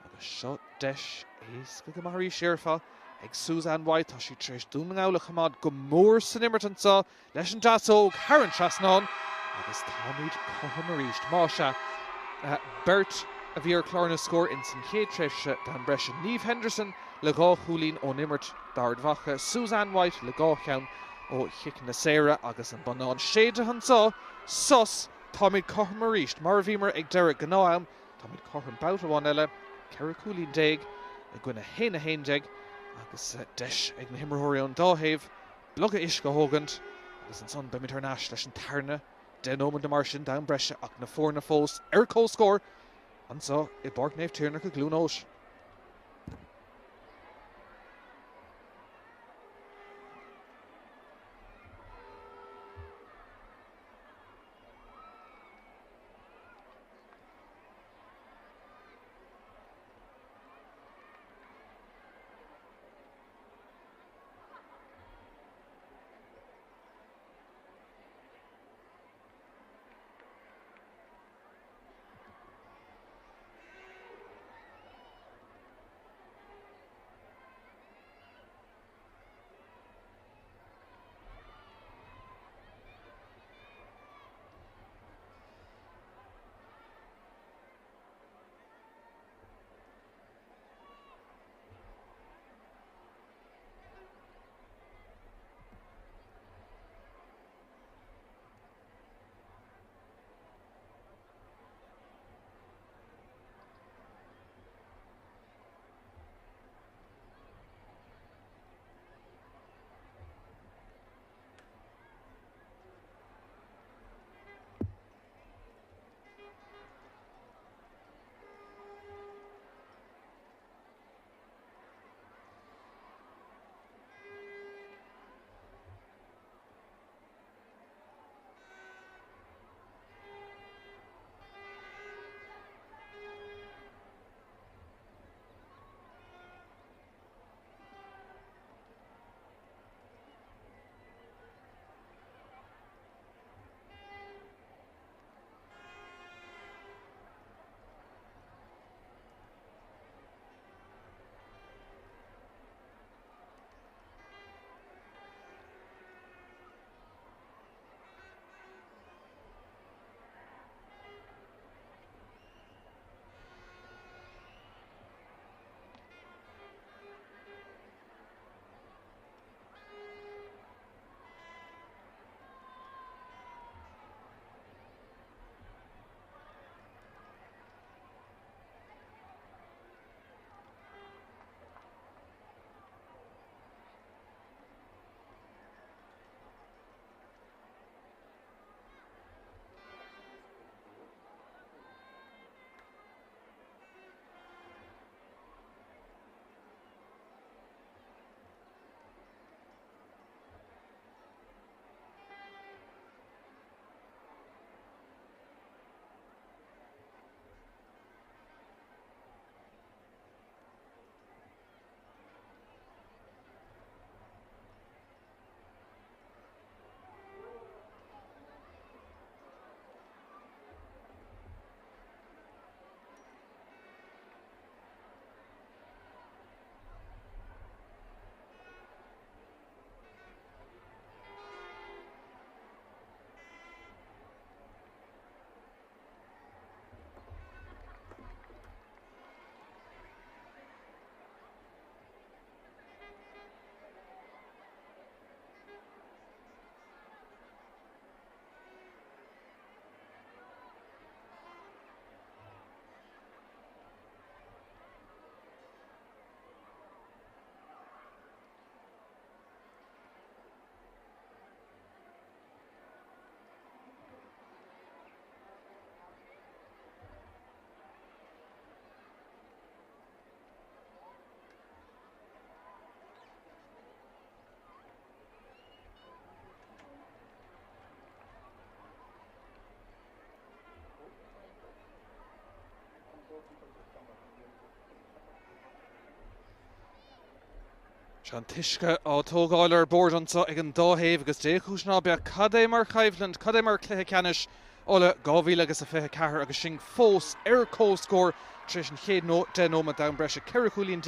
Agus seo deis éasca go maith arís, déarfá, ag Suzanne White. Tá sí tar éis Dún na nGall a choimeád go mór san imirt anseo leis an deasóg thar an trasnán agus táimid cothrom arís. Más ea, beirt a bhí ar chlár na scór ins an chéad tréimhse d'am breise, Niamh Henderson le dhá chúilín ón imirt d'Ard Mhacha, Suzanne White le dhá cheann ó chiceanna saora agus an bonnán séidte anseo, sos, táimid cothrom arís mar a bhíomar ag deireadh gnáth-am. Táimid cothrom babhta amháin eile, 14 cúilín i gcoinne 1, 11 agus deis ag na himreoirí ón dá thaobh bloga uisce a thógaint agus ansan beimid thar n-ais leis an tarna 10 nóiméad nó mar sin d'am breise ach na foirne fós ar comhscór anseo i bPáirc Naomh Tiarnach i gCluain Eois. Tá an t-uisce á tógáil ar bord anseo ag an dá thaobh agus dé chúis ná beadh cad é mar choimhlint, cad é mar chluiche ceannais Uladh 2024 agus sinn fós ar comhscór tar éis an chéad 10 nóiméad d'am breise, 14 chúilín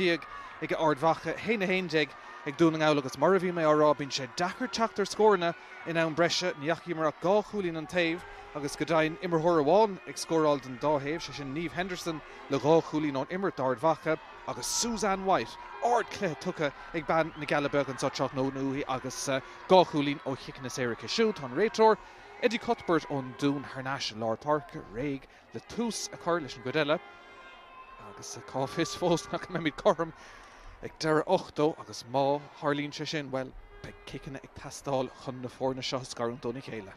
ag Ard Mhacha, 1-11 ag Dún na nGall agus mar a bhí mé á rá, bíonn sé deacair teacht ar scóranna in am breise. Ní fhacaíomar ach dhá chúilín an taobh agus go deimhin imreoir amháin ag scóráil don dá thaobh, sé sin Niamh Henderson le dhá chúilín ón imirt d'Ard Mhacha. Agus Suzanne White, ardchluiche tugtha ag bean na gCealla Beaga anseo tráthnóna uaithi agus dhá chúilín ó chiceanna saora aici siúd. Tá an réiteoir, Eddie Cuthbert ón Dún thar n-ais i lár páirce, réidh le tús a chur leis an gcuid eile agus cá bhfios fós nach mbeimid cothrom ag deireadh 80 agus má tharlaíonn sé sin, bhuel, beidh ciceanna ag teastáil chun na foirne seo a scarúint óna chéile.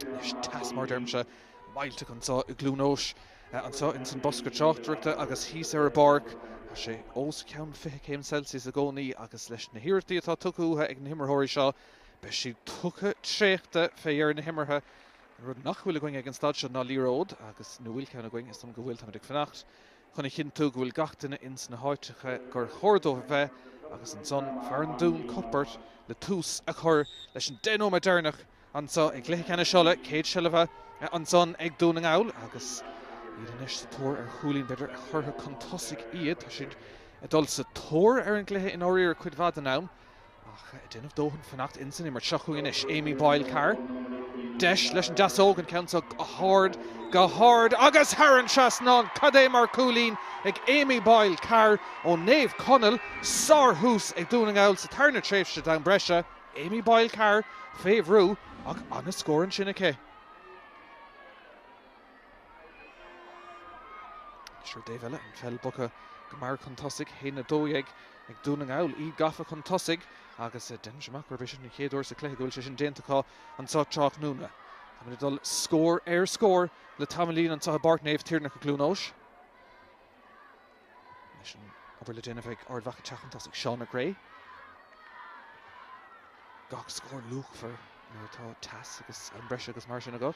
Anois teas mar a deirimse, millteach anseo i gCluain Eois, anseo ins an bosca tráchtaireachta agus thíos ar an bpáirc. Tá sé os cionn 20 céim Celsius i gcónaí agus leis na hiarrachtaí atá tugtha uathu ag na himreoirí seo, beidh siad tugtha traochta fé dheireadh na himeartha. An rud nach bhfuil againn ag an staid seo ná liathróid agus nó bhfuil ceann againn, is dóigh liom go bhfuil, táimid ag fanacht chun a chinntiú go bhfuil gach duine ins na háiteacha gur chóir dóibh a bheith agus ansan fear an Dúin, Cuthbert, le tús a chur leis an 10 nóiméad deireanach anseo i gcluiche ceannais Uladh, céad seilbh ansan ag Dún na nGall agus iad anois sa tóir ar chúilín b'fhéidir a chuirfeadh chun tosaigh iad. Tá siad ag dul sa tóir ar an gcluiche i ndáiríre cuid mhaith den am. Ach ag déanamh dóthain fanacht ins an imirt. Seo chugainn anois Amy Boyle Carr. Deis leis an deasóg, an ceann seo go hard, go hard agus thar an trasnán! Cad é mar chúilín ag Amy Boyle Carr ó Naomh Conaill! Sár-thús ag Dún na nGall sa tarna tréimhse d'am breise. Amy Boyle Carr fé bhrú ach an-scór ansin aici. Anois ar an dtaobh eile, an pheil bogtha go mear chun tosaigh, 1-12 ag Dún na nGall, iad gafa chun tosaigh agus deinimse amach gurb é sin an chéad uair sa chluiche go bhfuil sé sin déanta acu anseo tráthnóna. Táimid ag dul scór ar scór le tamaillín anseo i bPáirc Naomh Tiarnach i gCluain Eois. Anois an obair le déanamh ag Ard Mhacha teacht chun tosaigh, Shauna Gray. Gach scór luachmhar nuair atá teas agus am breise agus mar sin agat.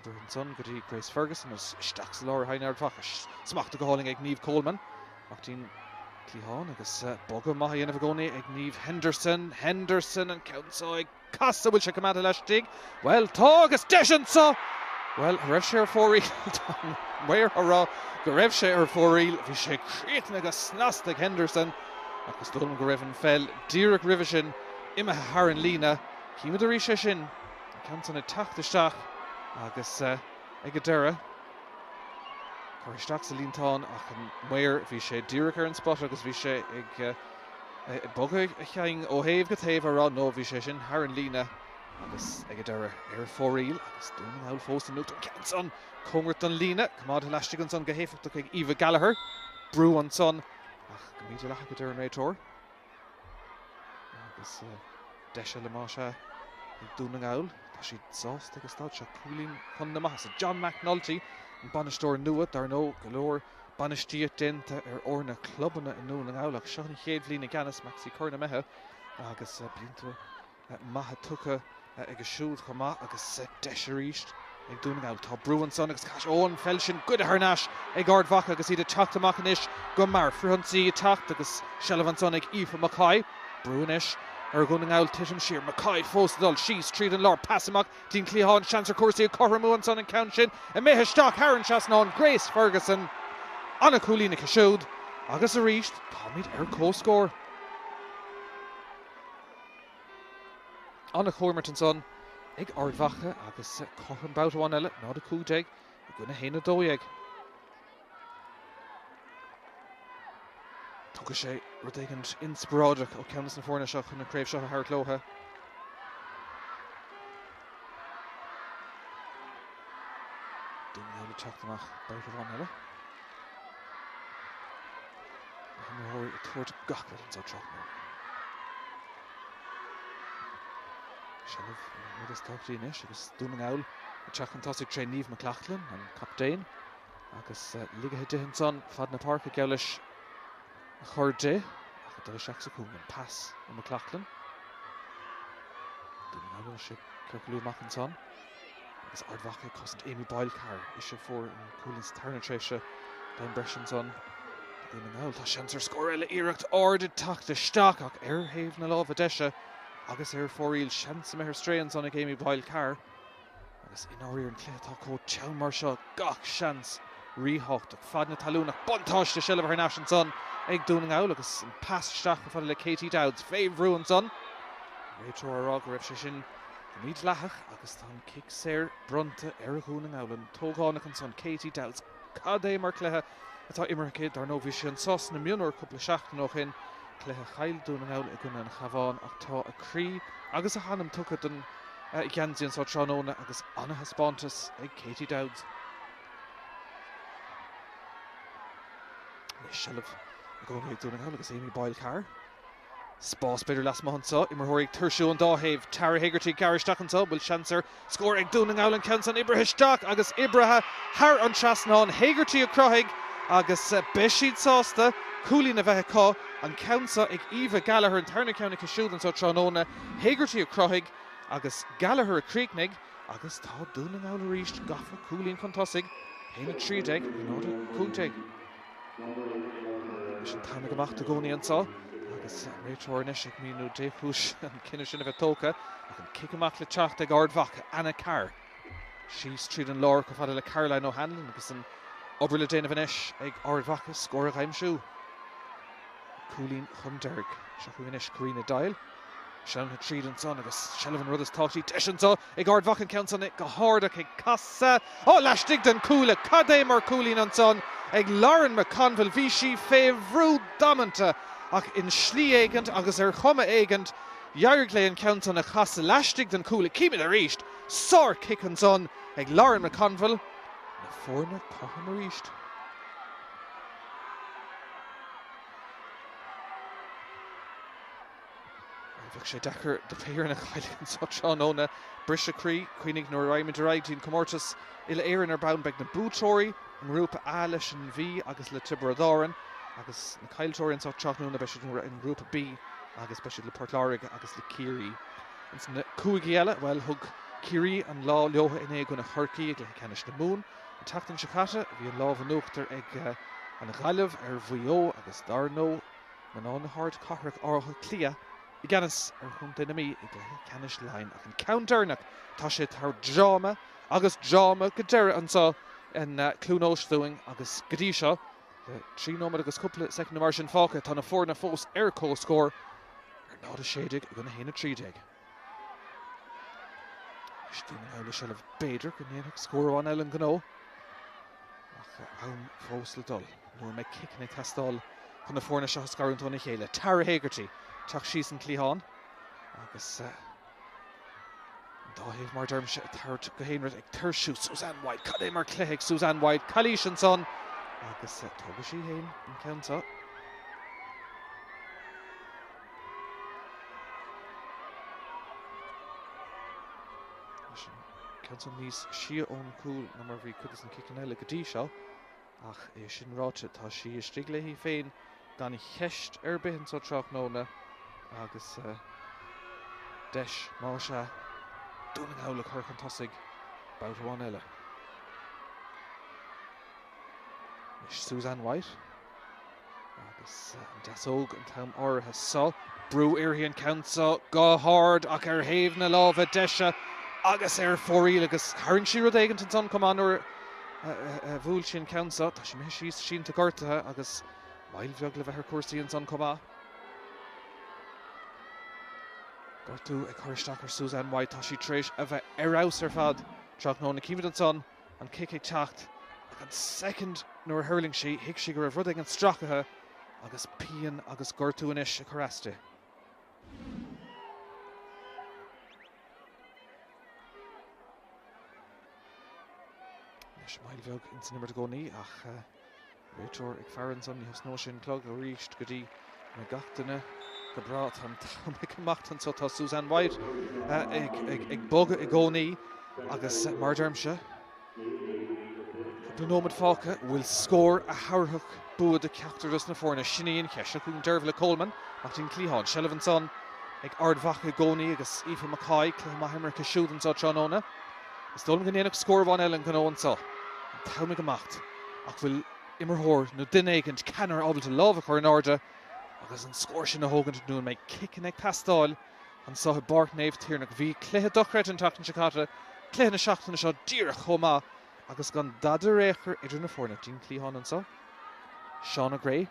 Obair ansan go dtí Grace Ferguson agus isteach sa lár a thagann Ard Mhacha. Smachtaithe go hálainn ag Niamh Coleman. Amach dtí'n cliathán agus bogadh maith á dhéanamh i gcónaí ag Niamh Henderson. Henderson an ceann seo ag casadh, bhfuil sé coimeádta laistigh? Bhuel, tá agus deis anseo! Bhuel, an raibh sé ar fóraoil? Tá an maor á rá go raibh sé ar fóraoil. Bhí sé críochnaithe go snasta ag Henderson ach is dóigh liom go raibh an pheil díreach roimhe sin imithe thar an líne. Címid arís é sin, an ceann san ag teacht isteach agus ag an deireadh, curtha isteach sa líontán ach an maor, bhí sé díreach ar an spota agus bhí sé ag bogadh a chinn ó thaobh go taobh á rá no, bhí sé sin thar an líne agus ag an deireadh ar fóraoil agus Dún na nGall fós in uachtar. An ceann san cóngarach don líne, coimeádta laistigh ansan go héifeachtach ag Aoibhe Gallagher. Brú ansan ach go mídhleathach a deir an réiteoir. Agus deis eile más ea ag Dún na nGall. Tá siad sásta ag an staid seo. Cúilín chun na maitheasa. John McNulty, an bainisteoir nua, dar ndóigh, go leor bainistíocht déanta ar fhoirne clubanna i nDún na nGall ach seo an chéad bhliain i gceannas Maxi Curran imithe agus blianta maithe tugtha aige siúd chomh maith agus deis arís ag Dún na nGall. Tá brú ansan agus caithfidh, ó an pheil sin goidte thar n-ais ag Ard Mhacha agus iad ag teacht amach anois go mear. Frithionsaí ag teacht agus seilbh ansan ag Aoife Mackay. Brú anois ar Dhún na nGall titim siar. Mackay fós ag dul síos tríd an lár. Pas amach dtí'n cliathán. Seans ar cúrsaí a chothromú ansan an ceann sin imithe isteach thar an trasnán. Grace Ferguson. Ana-chúilín aici siúd agus arís táimid ar comhscór. An-chomhimirt ansan ag Ard Mhacha agus cothrom babhta amháin eile, 0-15 i gcoinne 1-12. Tógfaidh sé rud éigin inspioráideach ó cheann de na foirne seo chun an chraobh seo a thabhairt leo. Dún na nGall ag teacht amach babhta amháin eile. Na himreoirí ag tabhairt gach rud anseo tráthnóna. Seilbh an rud is tábhachtaí anois agus Dún na nGall ag teacht chun tosaigh tré Niamh McLaughlin, an captaen, agus ligthe di ansan fad na páirce geall leis a chur di ach ag dul isteach sa chúinne. An pas ó McLaughlin. Dún na nGall anois ag ciorclú amach ansan agus Ard Mhacha ag cosaint Amy Boyle Carr. Ise a fuair an cúilín sa tarna tréimhse d'am breise ansan. Dún na nGall, tá seans ar scór eile, iarracht ard ag teacht isteach ach ar thaobh na láimhe deise agus ar fóraoil. Seans imithe ar strae ansan ag Amy Boyle Carr agus i ndáiríre an cluiche atá chomh teann mar seo, gach seans ríthábhachtach. Fad na talún ach buntáiste seilbhe thar n-ais ansan ag Dún na nGall agus an pas isteach chomh fada le Katie Dowds fé bhrú ansan. An réiteoir á rá go raibh sé sin mídhleathach agus tá an cic saor bronnta ar Dhún na nGall. An t-ógánach ansan, Katie Dowds. Cad é mar chluiche atá imeartha aici. Dar ndóigh bhí sí anso sna mionúir cúpla seachtain ó shin, cluiche a chaill Dún na nGall i gcoinne an Chabháin ach tá a croí agus a hanam tugtha don gheansaí anso tráthnóna agus ana-thaispeántas ag Katie Dowds. Anois seilbh i gcónaí ag Dún na nGall agus Amy Boyle Carr. Spás b'fhéidir lasmuigh anseo, imreoirí ag tuirsiú ón dá thaobh. Tara Hegarty ag gearradh isteach anseo, bhfuil seans ar scór ag Dún na nGall an ceann san oibrithe isteach agus oibrithe thar an trasnán. Hegarty a chruthaigh agus beidh siad sásta cúilín a bheith acu. An ceann seo ag Eva Gallagher, an tarna ceann aici siúd anseo tráthnóna. Hegarty a chruthaigh agus Gallagher a chríochnaigh agus tá Dún na nGall arís gafa cúilín chun tosaigh, 1-13 0-15. Leis an t-am ag imeacht i gcónaí anseo agus an réiteoir anois ag míniú dé chúis an cinneadh sin a bheith tógtha ach an cic amach le teacht ag Ard Mhacha, Anna Carr síos tríd an lár chomh fada le Caroline O'Hanlon agus an obair le déanamh anois ag Ard Mhacha scór a dh'aimsiú. Cúilín chun deiridh. Seo chugainn anois Karina Doyle. Sleamhnaithe tríd ansan agus seilbh an rud is tábhachtaí. Deis anso ag Ard Mhacha an ceann san go hard ach ag casadh. Ó, laistigh den chuaille! Cad é mar chúilín ansan ag Lauren McConville. Bhí sí fé bhrú damanta ach in slí éigint agus ar chuma éigint d'éirigh léi an ceann san a chasadh laistigh den chuaille. Címid arís! Sár-chic ansan ag Lauren McConville. Na foirne cothrom arís. Bhuel, bheadh sé deacair do pé fhoireann a chaillfeadh anseo tráthnóna. Briseadh croí, cuimhnigh nuair a raghaimid ar aghaidh dtí an comórtas Uile-Éireann ar ball, beidh na buaiteoirí i nGrúpa A leis an Mhí agus le Tiobraid Árann agus na caillteoirí anseo tráthnóna beidh siad i nGrúpa B agus beidh siad le Port Láirge agus le Ciarraí. Ins na cúigí eile, bhuel, thug Ciarraí an lá leo inné i gcoinne Chorcaí i gcluiche ceannais na Mumhan. An tseachtain seo caite, bhí an lámh in uachtar ag an Ghaillimh ar Mhaigh Eo agus dar ndóigh, Mná na hardchathrach Áth Cliath i gceannas ar chontae na Mí i gcluiche ceannais Laighean ach an ceann deireanach tá sé tar dráma agus dráma go deireadh anseo in Cluain Eois dúinn agus go dtí seo le 3 nóiméad agus cúpla soicind nó mar sin fágtha tá na foirne fós ar comhscór ar 0-16 i gcoinne 1-13. Anois Dún na nGall i seilbh b'fhéidir go ndéanfadh scór amháin eile an gnó ach am fós le dul nó an mbeidh ciceanna ag teastáil chun na foirne seo a scarúint óna chéile. Tara Hegarty teacht síos an cliathán agus an dá thaobh mar a deirimse ag tabhairt go haonraic ag tuirsiú Suzanne White. Cad é mar chluiche ag Suzanne White. Calaois ansan agus tógfaidh sí féin an ceann seo. Anois an ceann san níos sia ón gcúl ná mar a bhí cuid de na ciceanna eile go dtí seo, ach é sin ráite, tá sí istigh léi féin gan cheist ar bith anso tráthnóna agus deis, más ea, Dún na nGall a chur chun tosaigh babhta amháin eile. Anois Suzanne White. Agus an deasóg an t-am áirithe seo. Brú uirthi an ceann seo go hard ach ar thaobh na láimhe deise agus ar fóraoil agus tharraing sí rud éigint ansan chomh maith nuair a bhuail sí an ceann seo. Tá sí imithe síos sínte gortaithe agus moill bheag le bheith ar chúrsaí ansan chomh maith. Gortú ag cur isteach ar Suzanne White. Tá sí tar éis a bheith ar fheabhas ar fad tráthnóna. Címid ansan an cic ag teacht ach an soicind nuair a thuirling sí, thuig sí go raibh rud éigin stracaithe agus pian agus gortú anois ag cur as di. Anois moill bheag ins an imirt i gcónaí ach Réiteoir ag faire ansan, ní thosnóidh sé an clog arís go dtí go mbeidh gach duine go breá. Tá an t-am ag imeacht anso, tá Suzanne White ag bogadh i gcónaí agus mar a deirimse, cúpla nóiméad fágtha, bhfuil scór a thabharfadh bua do cheachtar dos na foirne? Sin í an cheist. Seo chugainn Dervla Coleman, amach dtí an cliathán. Seilbh ansan ag Ard Mhacha i gcónaí agus Aoife McCoy, cluiche maith imeartha siúd anso tráthnóna. Is dóigh liom go ndéanfadh scór amháin eile an gnó anso. An t-am ag imeacht. Ach bhfuil. imreoir nó duine éigint, ceannaire ábalta lámh a chur in airde agus an scór sin a thógaint nó an mbeidh ciceanna ag teastáil anseo i bPáirc Naomh Tiarnach? Bhí cluiche dochreidte an tseachtain seo caite, cluiche na seachtaine seo díreach chomh maith agus gan dada ar aon chor idir na foirne. Dtí'n cliathán anseo, Shauna Gray.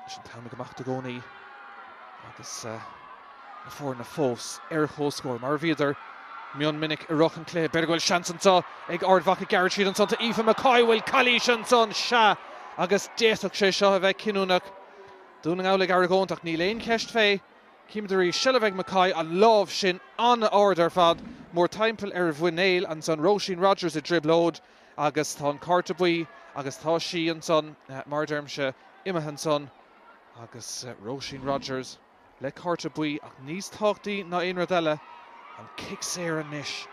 Leis an t-am ag imeacht i gcónaí agus na foirne fós ar comhscór mar a bhíodar mion minic i rith an chluiche. B'fhéidir go bhfuil seans anseo ag Ard Mhacha. Gearrann siad ansan do Aoife McCoy. Bhfuil calaois ansan? Sea, agus d'fhéadfadh sé seo a bheith cinniúnach. Dún na nGall ag argóint ach níl aon cheist fé. Címid arís, seilbh ag McCoy, an lámh sin an-ard ar fad, mórthimpeall ar a mhuinéal ansan. Róisín Rogers i dtrioblóid. Agus tá an cárta buí agus tá sí ansan, mar a deirimse, imithe ansan agus Róisín Rogers le cárta buí ach níos tábhachtaí ná aon rud eile, an cic saor anois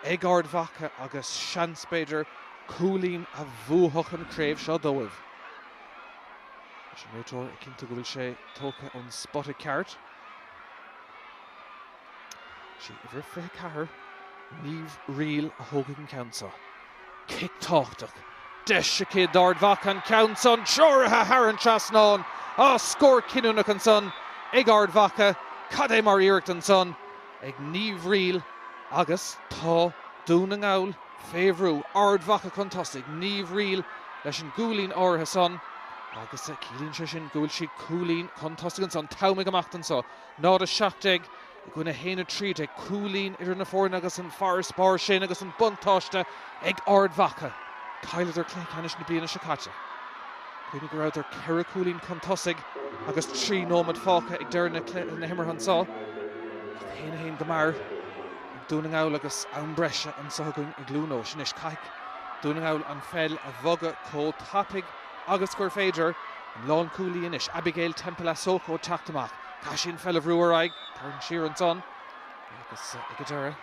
ag Ard Mhacha agus seans, b'fhéidir, cúilín a bhuafadh an chraobh seo dóibh. Leis an réiteoir ag cinntiú go bhfuil sé tógtha ón spota ceart. Sí uimhir 24, Niamh Reel a thógfaidh an ceann seo. Cic tábhachtach. Deis aici d'Ard Mhacha an ceann san treoraithe thar an trasnán. Á, scór cinniúnach ansan ag Ard Mhacha. Cad é mar iarracht ansan ag Niamh Reel agus tá Dún na nGall fé bhrú. Ard Mhacha chun tosaigh, Niamh Reel leis an gcúilín áirithe san agus ciallaíonn sé sin go bhfuil siad cúilín chun tosaigh ansan. T-am ag imeacht anso. 0-17 i gcoinne 1-13, cúilín idir na foirne agus an farasbarr sin agus an buntáiste ag Ard Mhacha. Chailleadar cluiche ceannais na bliana seo caite. Cuimhnigh go rabhadar ceithre chúilín chun tosaigh agus 3 nóiméad fágtha ag deireadh na himeartha anseo. Ach 1-1 go mear ag Dún na nGall agus am breise anseo againn i gCluain Eois. Anois caithfidh Dún na nGall an pheil a bhogadh chomh tapaidh agus gur féidir. An lánchúlaí anois, Abigail Temple-Asoko ag teacht amach. Caithfidh sí an pheil a bhrú ar aghaidh. Tarraingt siar ansan agus ag an deireadh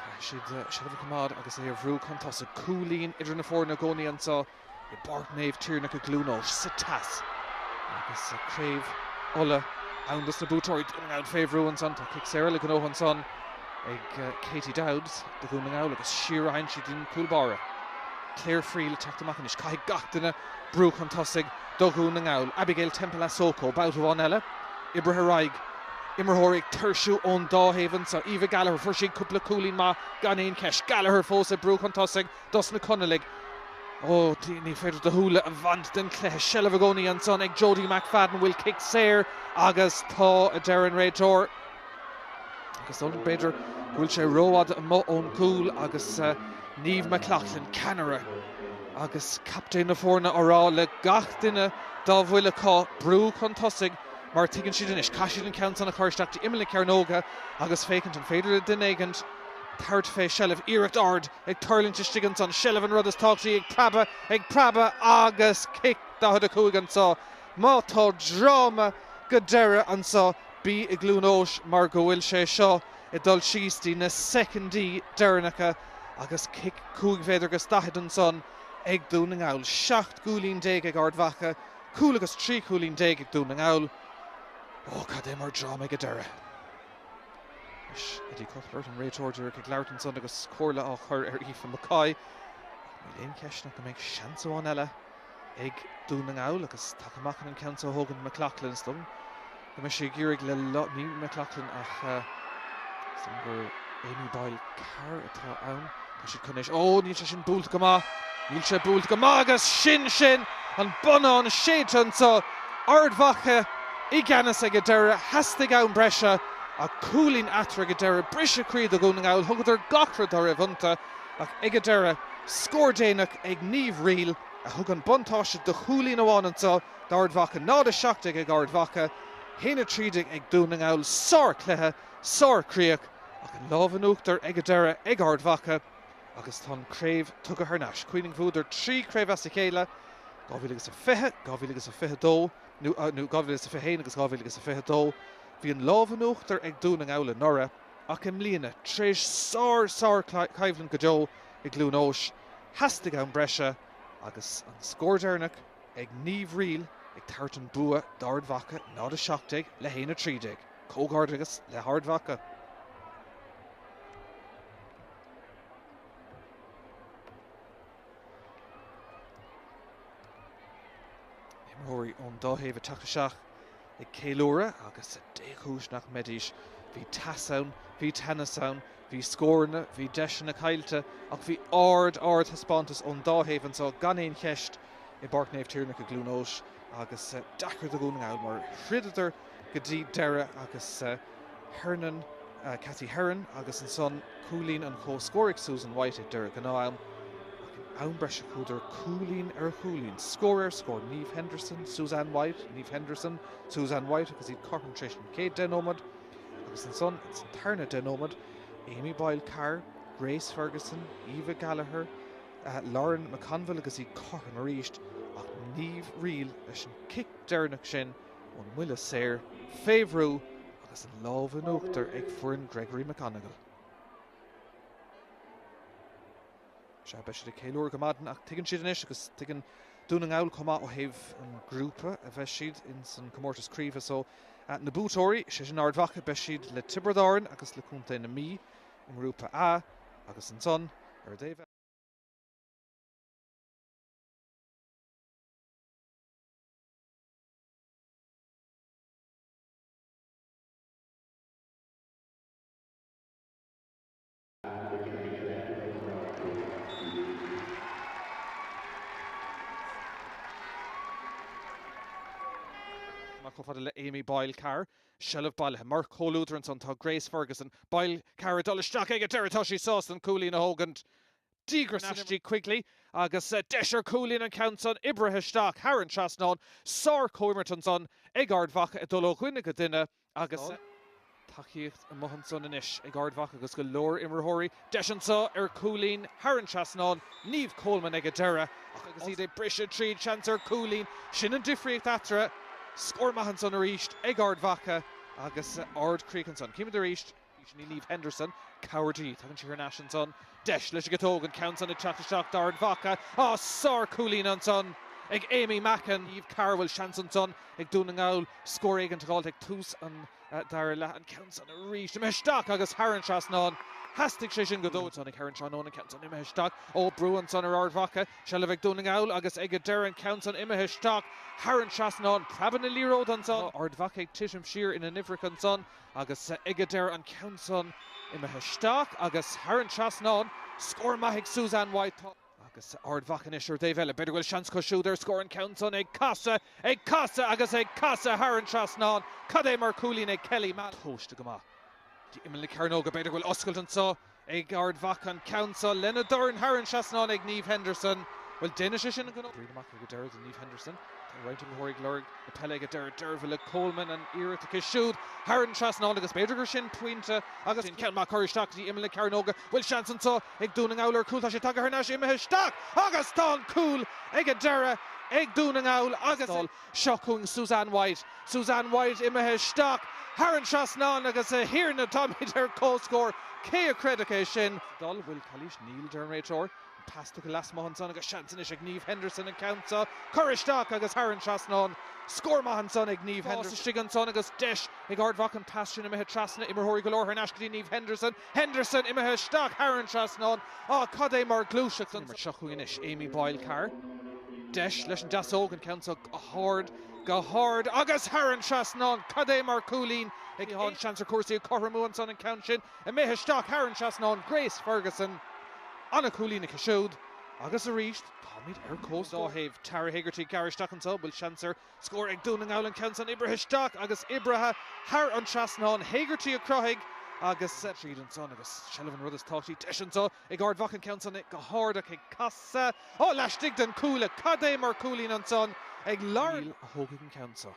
caithfidh siad seilbh a choimeád agus é a bhrú chun tosaigh. Cúilín idir na foirne i gcónaí anseo i bPáirc Naomh Tiarnach i gCluain Eois sa teas agus Craobh Uladh ann dos na buaiteoirí. Dún na nGall fé bhrú ansan. Tá cic saor le gnóthú ansan ag Katie Dowds do Dhún na nGall agus siar a théann sí dtí'n cúl báire. Claire Friel ag teacht amach anois. Caithfidh gach duine brú chun tosaigh do Dhún na nGall. Abigail Temple-Asoko, babhta amháin eile, oibrithe ar aghaidh. Imreoirí ag tuirsiú ón dá thaobh anseo. Eva Gallagher, fuair sí cúpla cúilín maith gan aon cheist. Gallagher fós ag brú chun tosaigh dos na Conallaigh. Ó, ní féidir do shúile a bhaint den chluiche. Seilbh i gcónaí ansan ag Jodie McFadden. Bhfuil cic saor? Agus tá, a deir an réiteoir. Agus dóigh liom b'fhéidir go bhfuil sé rófhada amuigh ón gcúl agus Niamh McLaughlin, ceannaire agus captaen na foirne á rá le gach duine dá bhfuil acu brú chun tosaigh mar tuigeann siad anois, caithfidh siad an ceann san a chur isteach dtí imeall na cearnóige agus féachaint an féidir le duine éigint tabhairt fé seilbh. Iarracht ard ag tuirlingt istigh ansan, seilbh an rud is tábhachtaí ag preabadh, ag preabadh agus cic 45 anso. Má tá dráma go deireadh anso Bí i gCluain Eois mar go bhfuil sé seo ag dul síos dtí na soicindí deireanacha agus cic 5 mhéadar agus 40 ansan ag Dún na nGall. 17 gcúilín ag Ard Mhacha, cúl agus 13 chúilín ag Dún na nGall. Ó, cad é mar dráma ag an deireadh. Anois Eddie Cuthbert, an réiteoir, díreach ag labhairt ansan agus comhairle á chur ar Aoife McCoy. Ach níl aon cheist ach go mbeidh seans amháin eile ag Dún na nGall agus tagtha amach chun an ceann seo a thógaint McLaughlin. Is dóigh liom go mbeidh sí ag iarraidh le ní McLaughlin ach is dóigh liom gur Amy Boyle Carr atá ann. Tá siad chun anois. Ó, níl sé sin buailte go maith. Níl sé buailte go maith agus sin sin an bonnán séidte anseo. Ard Mhacha i gceannas ag an deireadh. Theastaigh am breise ach cúilín eatarthu ag an deireadh. Briseadh croí do Dhún na nGall. Thugadar gach rud dá raibh iontu. Ach ag an deireadh, scór déanach ag Niamh Reel a thug an buntáiste de chúilín amháin anseo d'Ard Mhacha, 0-17 ag Ard Mhacha, 1-13 ag Dún na nGall. Sárchluiche, sárchríoch, ach an lámh in uachtar ag an deireadh ag Ard Mhacha agus tá an chraobh tugtha thar n-ais. Cuimhnigh, bhuadar 3 chraobh as a chéile, 2020, 2022, nó 2021 agus 2022. Bhí an lámh in uachtar ag Dún na nGall anuraidh. Ach i mbliana, tar éis sár-sár-choimhlint go deo i gCluain Eois, theastaigh am breise agus an scór deireanach ag Niamh Reel ag tabhairt an bua d'Ard Mhacha, 0-17 le 1-13. Comhghairdeas le hArd Mhacha. Imreoirí ón dá thaobh ag teacht isteach ag ceiliúradh agus dé chúis nach mbeidís. Bhí teas ann, bhí teannas ann, bhí scóranna, bhí deiseanna caillte ach bhí ard, ard thaispeántas ón dá thaobh anseo gan aon cheist i bPáirc Naomh Tiarnach i gCluain Eois agus deacair do Dhún na nGall mar throideadar go dtí deireadh agus Hernon, Cathy Herron agus ansan cúilín an chomhscóir ag Susan White ag deireadh gnáth-am ach in am breise chuadar cúilín ar chúilín, scór ar scór, Niamh Henderson, Suzanne White, Niamh Henderson, Suzanne White agus iad cothrom tar éis an chéad deich nóiméad agus ansan ins an tarna deich nóiméad, Amy Boyle Carr, Grace Ferguson, Eva Gallagher, Lauren McConville agus iad cothrom arís ach Niamh Reale leis an cic deireanach sin ón mbuille saor fé bhrú agus an lámh in uachtar ag foireann Gregory McGonigle. Sea, beidh siad ag ceiliúradh go maidin ach tuigeann siad anois agus tuigeann Dún na nGall chomh maith ó thaobh an grúpa a bheidh siad ins an comórtas craoibhe so na buaiteoirí, sé sin Ard Mhacha, beidh siad le Tiobraid Árann agus le Contae na Mí i ngrúpa A agus ansan ar an dtaobh eile. Amach chomh fada le Amy Boyle Carr, seilbh bailithe. Mar chomhluadar ansan tá Grace Ferguson. Boyle Carr ag dul isteach ag an deireadh tá sí sásta an cúilín a thógaint. Díograis san imirt. Quigley agus deis ar chúilín an ceann san oibrithe isteach thar an trasnán. Sár-chomhimirt ansan ag Ard Mhacha ag dul ó dhuine go duine agus tacaíocht amuigh ansan anois ag Ard Mhacha agus go leor imreoirí. Deis anso ar chúilín thar an trasnán. Niamh Coleman ag an deireadh ach agus iad ag briseadh tríd seans ar chúilín. Sin an difríocht eatarthu. Scór maith ansan arís ag Ard Mhacha agus ardchríoch ansan. Címid arís. Sin í Niamh Henderson, cabhair di. Tagann sí thar n-ais ansan. Deis leis an gciotóg, an ceann san ag teacht isteach d'Ard Mhacha. Á, sár-chúilín ansan ag Amy Mackin. Niamh Carr, bhfuil seans ansan ag Dún na nGall scór éigin a dh'fháilt ag tús an dara leath. An ceann san arís imithe isteach agus thar an trasnán. Theastaigh sé sin go dóite. Ansan ag Herron tráthnóna, an ceann san imithe isteach. Ó, brú ansan ar Ard Mhacha. Seilbh ag Dún na nGall agus ag an deireadh an ceann san imithe isteach thar an trasnán. Preabann na liathróide ansan. Tá Ard Mhacha ag titim siar ina n-uimhreacha ansan. Agus ag an deireadh an ceann san imithe isteach agus thar an trasnán. Scór maith ag Suzanne White. Tá. Agus Ard Mhacha anois ar an dtaobh eile. B'fhéidir go bhfuil seans acu siúd ar scór an ceann san ag casadh, ag casadh agus ag casadh thar an trasnán. Cad é mar chúilín ag Kelly Mallon. Tomhaiste go maith. Dtí imeall na cearnóga. B'fhéidir go bhfuil oscailt anso ag Ard Mhacha an ceann so lena dorn thar an trasnán ag Niamh Henderson. Bhuel, déanfaidh sé sin an gnó. Bríd amach ag an deireadh do Niamh Henderson. Tá roinnt imreoirí ag lorg na peile ag an deireadh. Dervilla Coleman an iarracht aici siúd thar an trasnán agus b'fhéidir gur sin pointe agus sin ceann maith curtha isteach go dtí imeall na cearnóga. Bhfuil seans anso ag Dún na nGall ar chúl? Tá sé tagtha thar n-ais, imithe isteach agus tá an cúl ag an deireadh ag Dún na nGall agus. Seo chugainn Suzanne White. Suzanne White imithe isteach thar an trasnán agus a thiarna táimid ar comhscór. Cé a chreidfeadh é sin? Dul, bhfuil calaois? Níl, deir an réiteoir. An pas tugtha lasmuigh ansan agus seans anois ag Niamh Henderson an ceann seo cur isteach agus thar an trasnán. Scór maith ansan ag Niamh Henderson. Istigh ansan agus deis ag Ard Mhacha an pas sin imithe trasna imreoirí go leor thar n-ais go dtí Niamh Henderson. Henderson imithe isteach thar an trasnán. Á, cad é mar ghluaiseacht ansan. Seo chugainn anois Amy Boyle Carr. Deis leis an deasóg, an ceann seo go hard, go hard agus thar an trasnán. Cad é mar chúilín ag Tá an seans ar chúrsaí a chothromú ansan, an ceann sin imithe isteach thar an trasnán. Grace Ferguson, an-chúilín aici siúd. Agus arís, táimid ar comhscór. Dá thaobh, Tara Hegarty gearrtha isteach anso, bhfuil seans ar Scór ag Dún na nGall an ceann san oibrithe isteach agus oibrithe thar an trasnán. Hegarty a chruthaigh agus. Tríd ansan agus seilbh an rud is tábhachtaí. Deis anso ag Ard Mhacha an ceann san go hard ach ag casadh. Ó, laistigh den cuaille. Cad é mar chúilín ansan ag Lauren. O'Neill a thógfaidh an ceann so.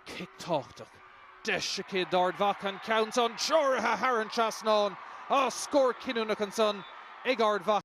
Cic tábhachtach. Deis aici d'Ard Mhacha an ceann san treoraithe thar an trasnán. Á, scór cinniúnach ansan ag Ard Mhacha.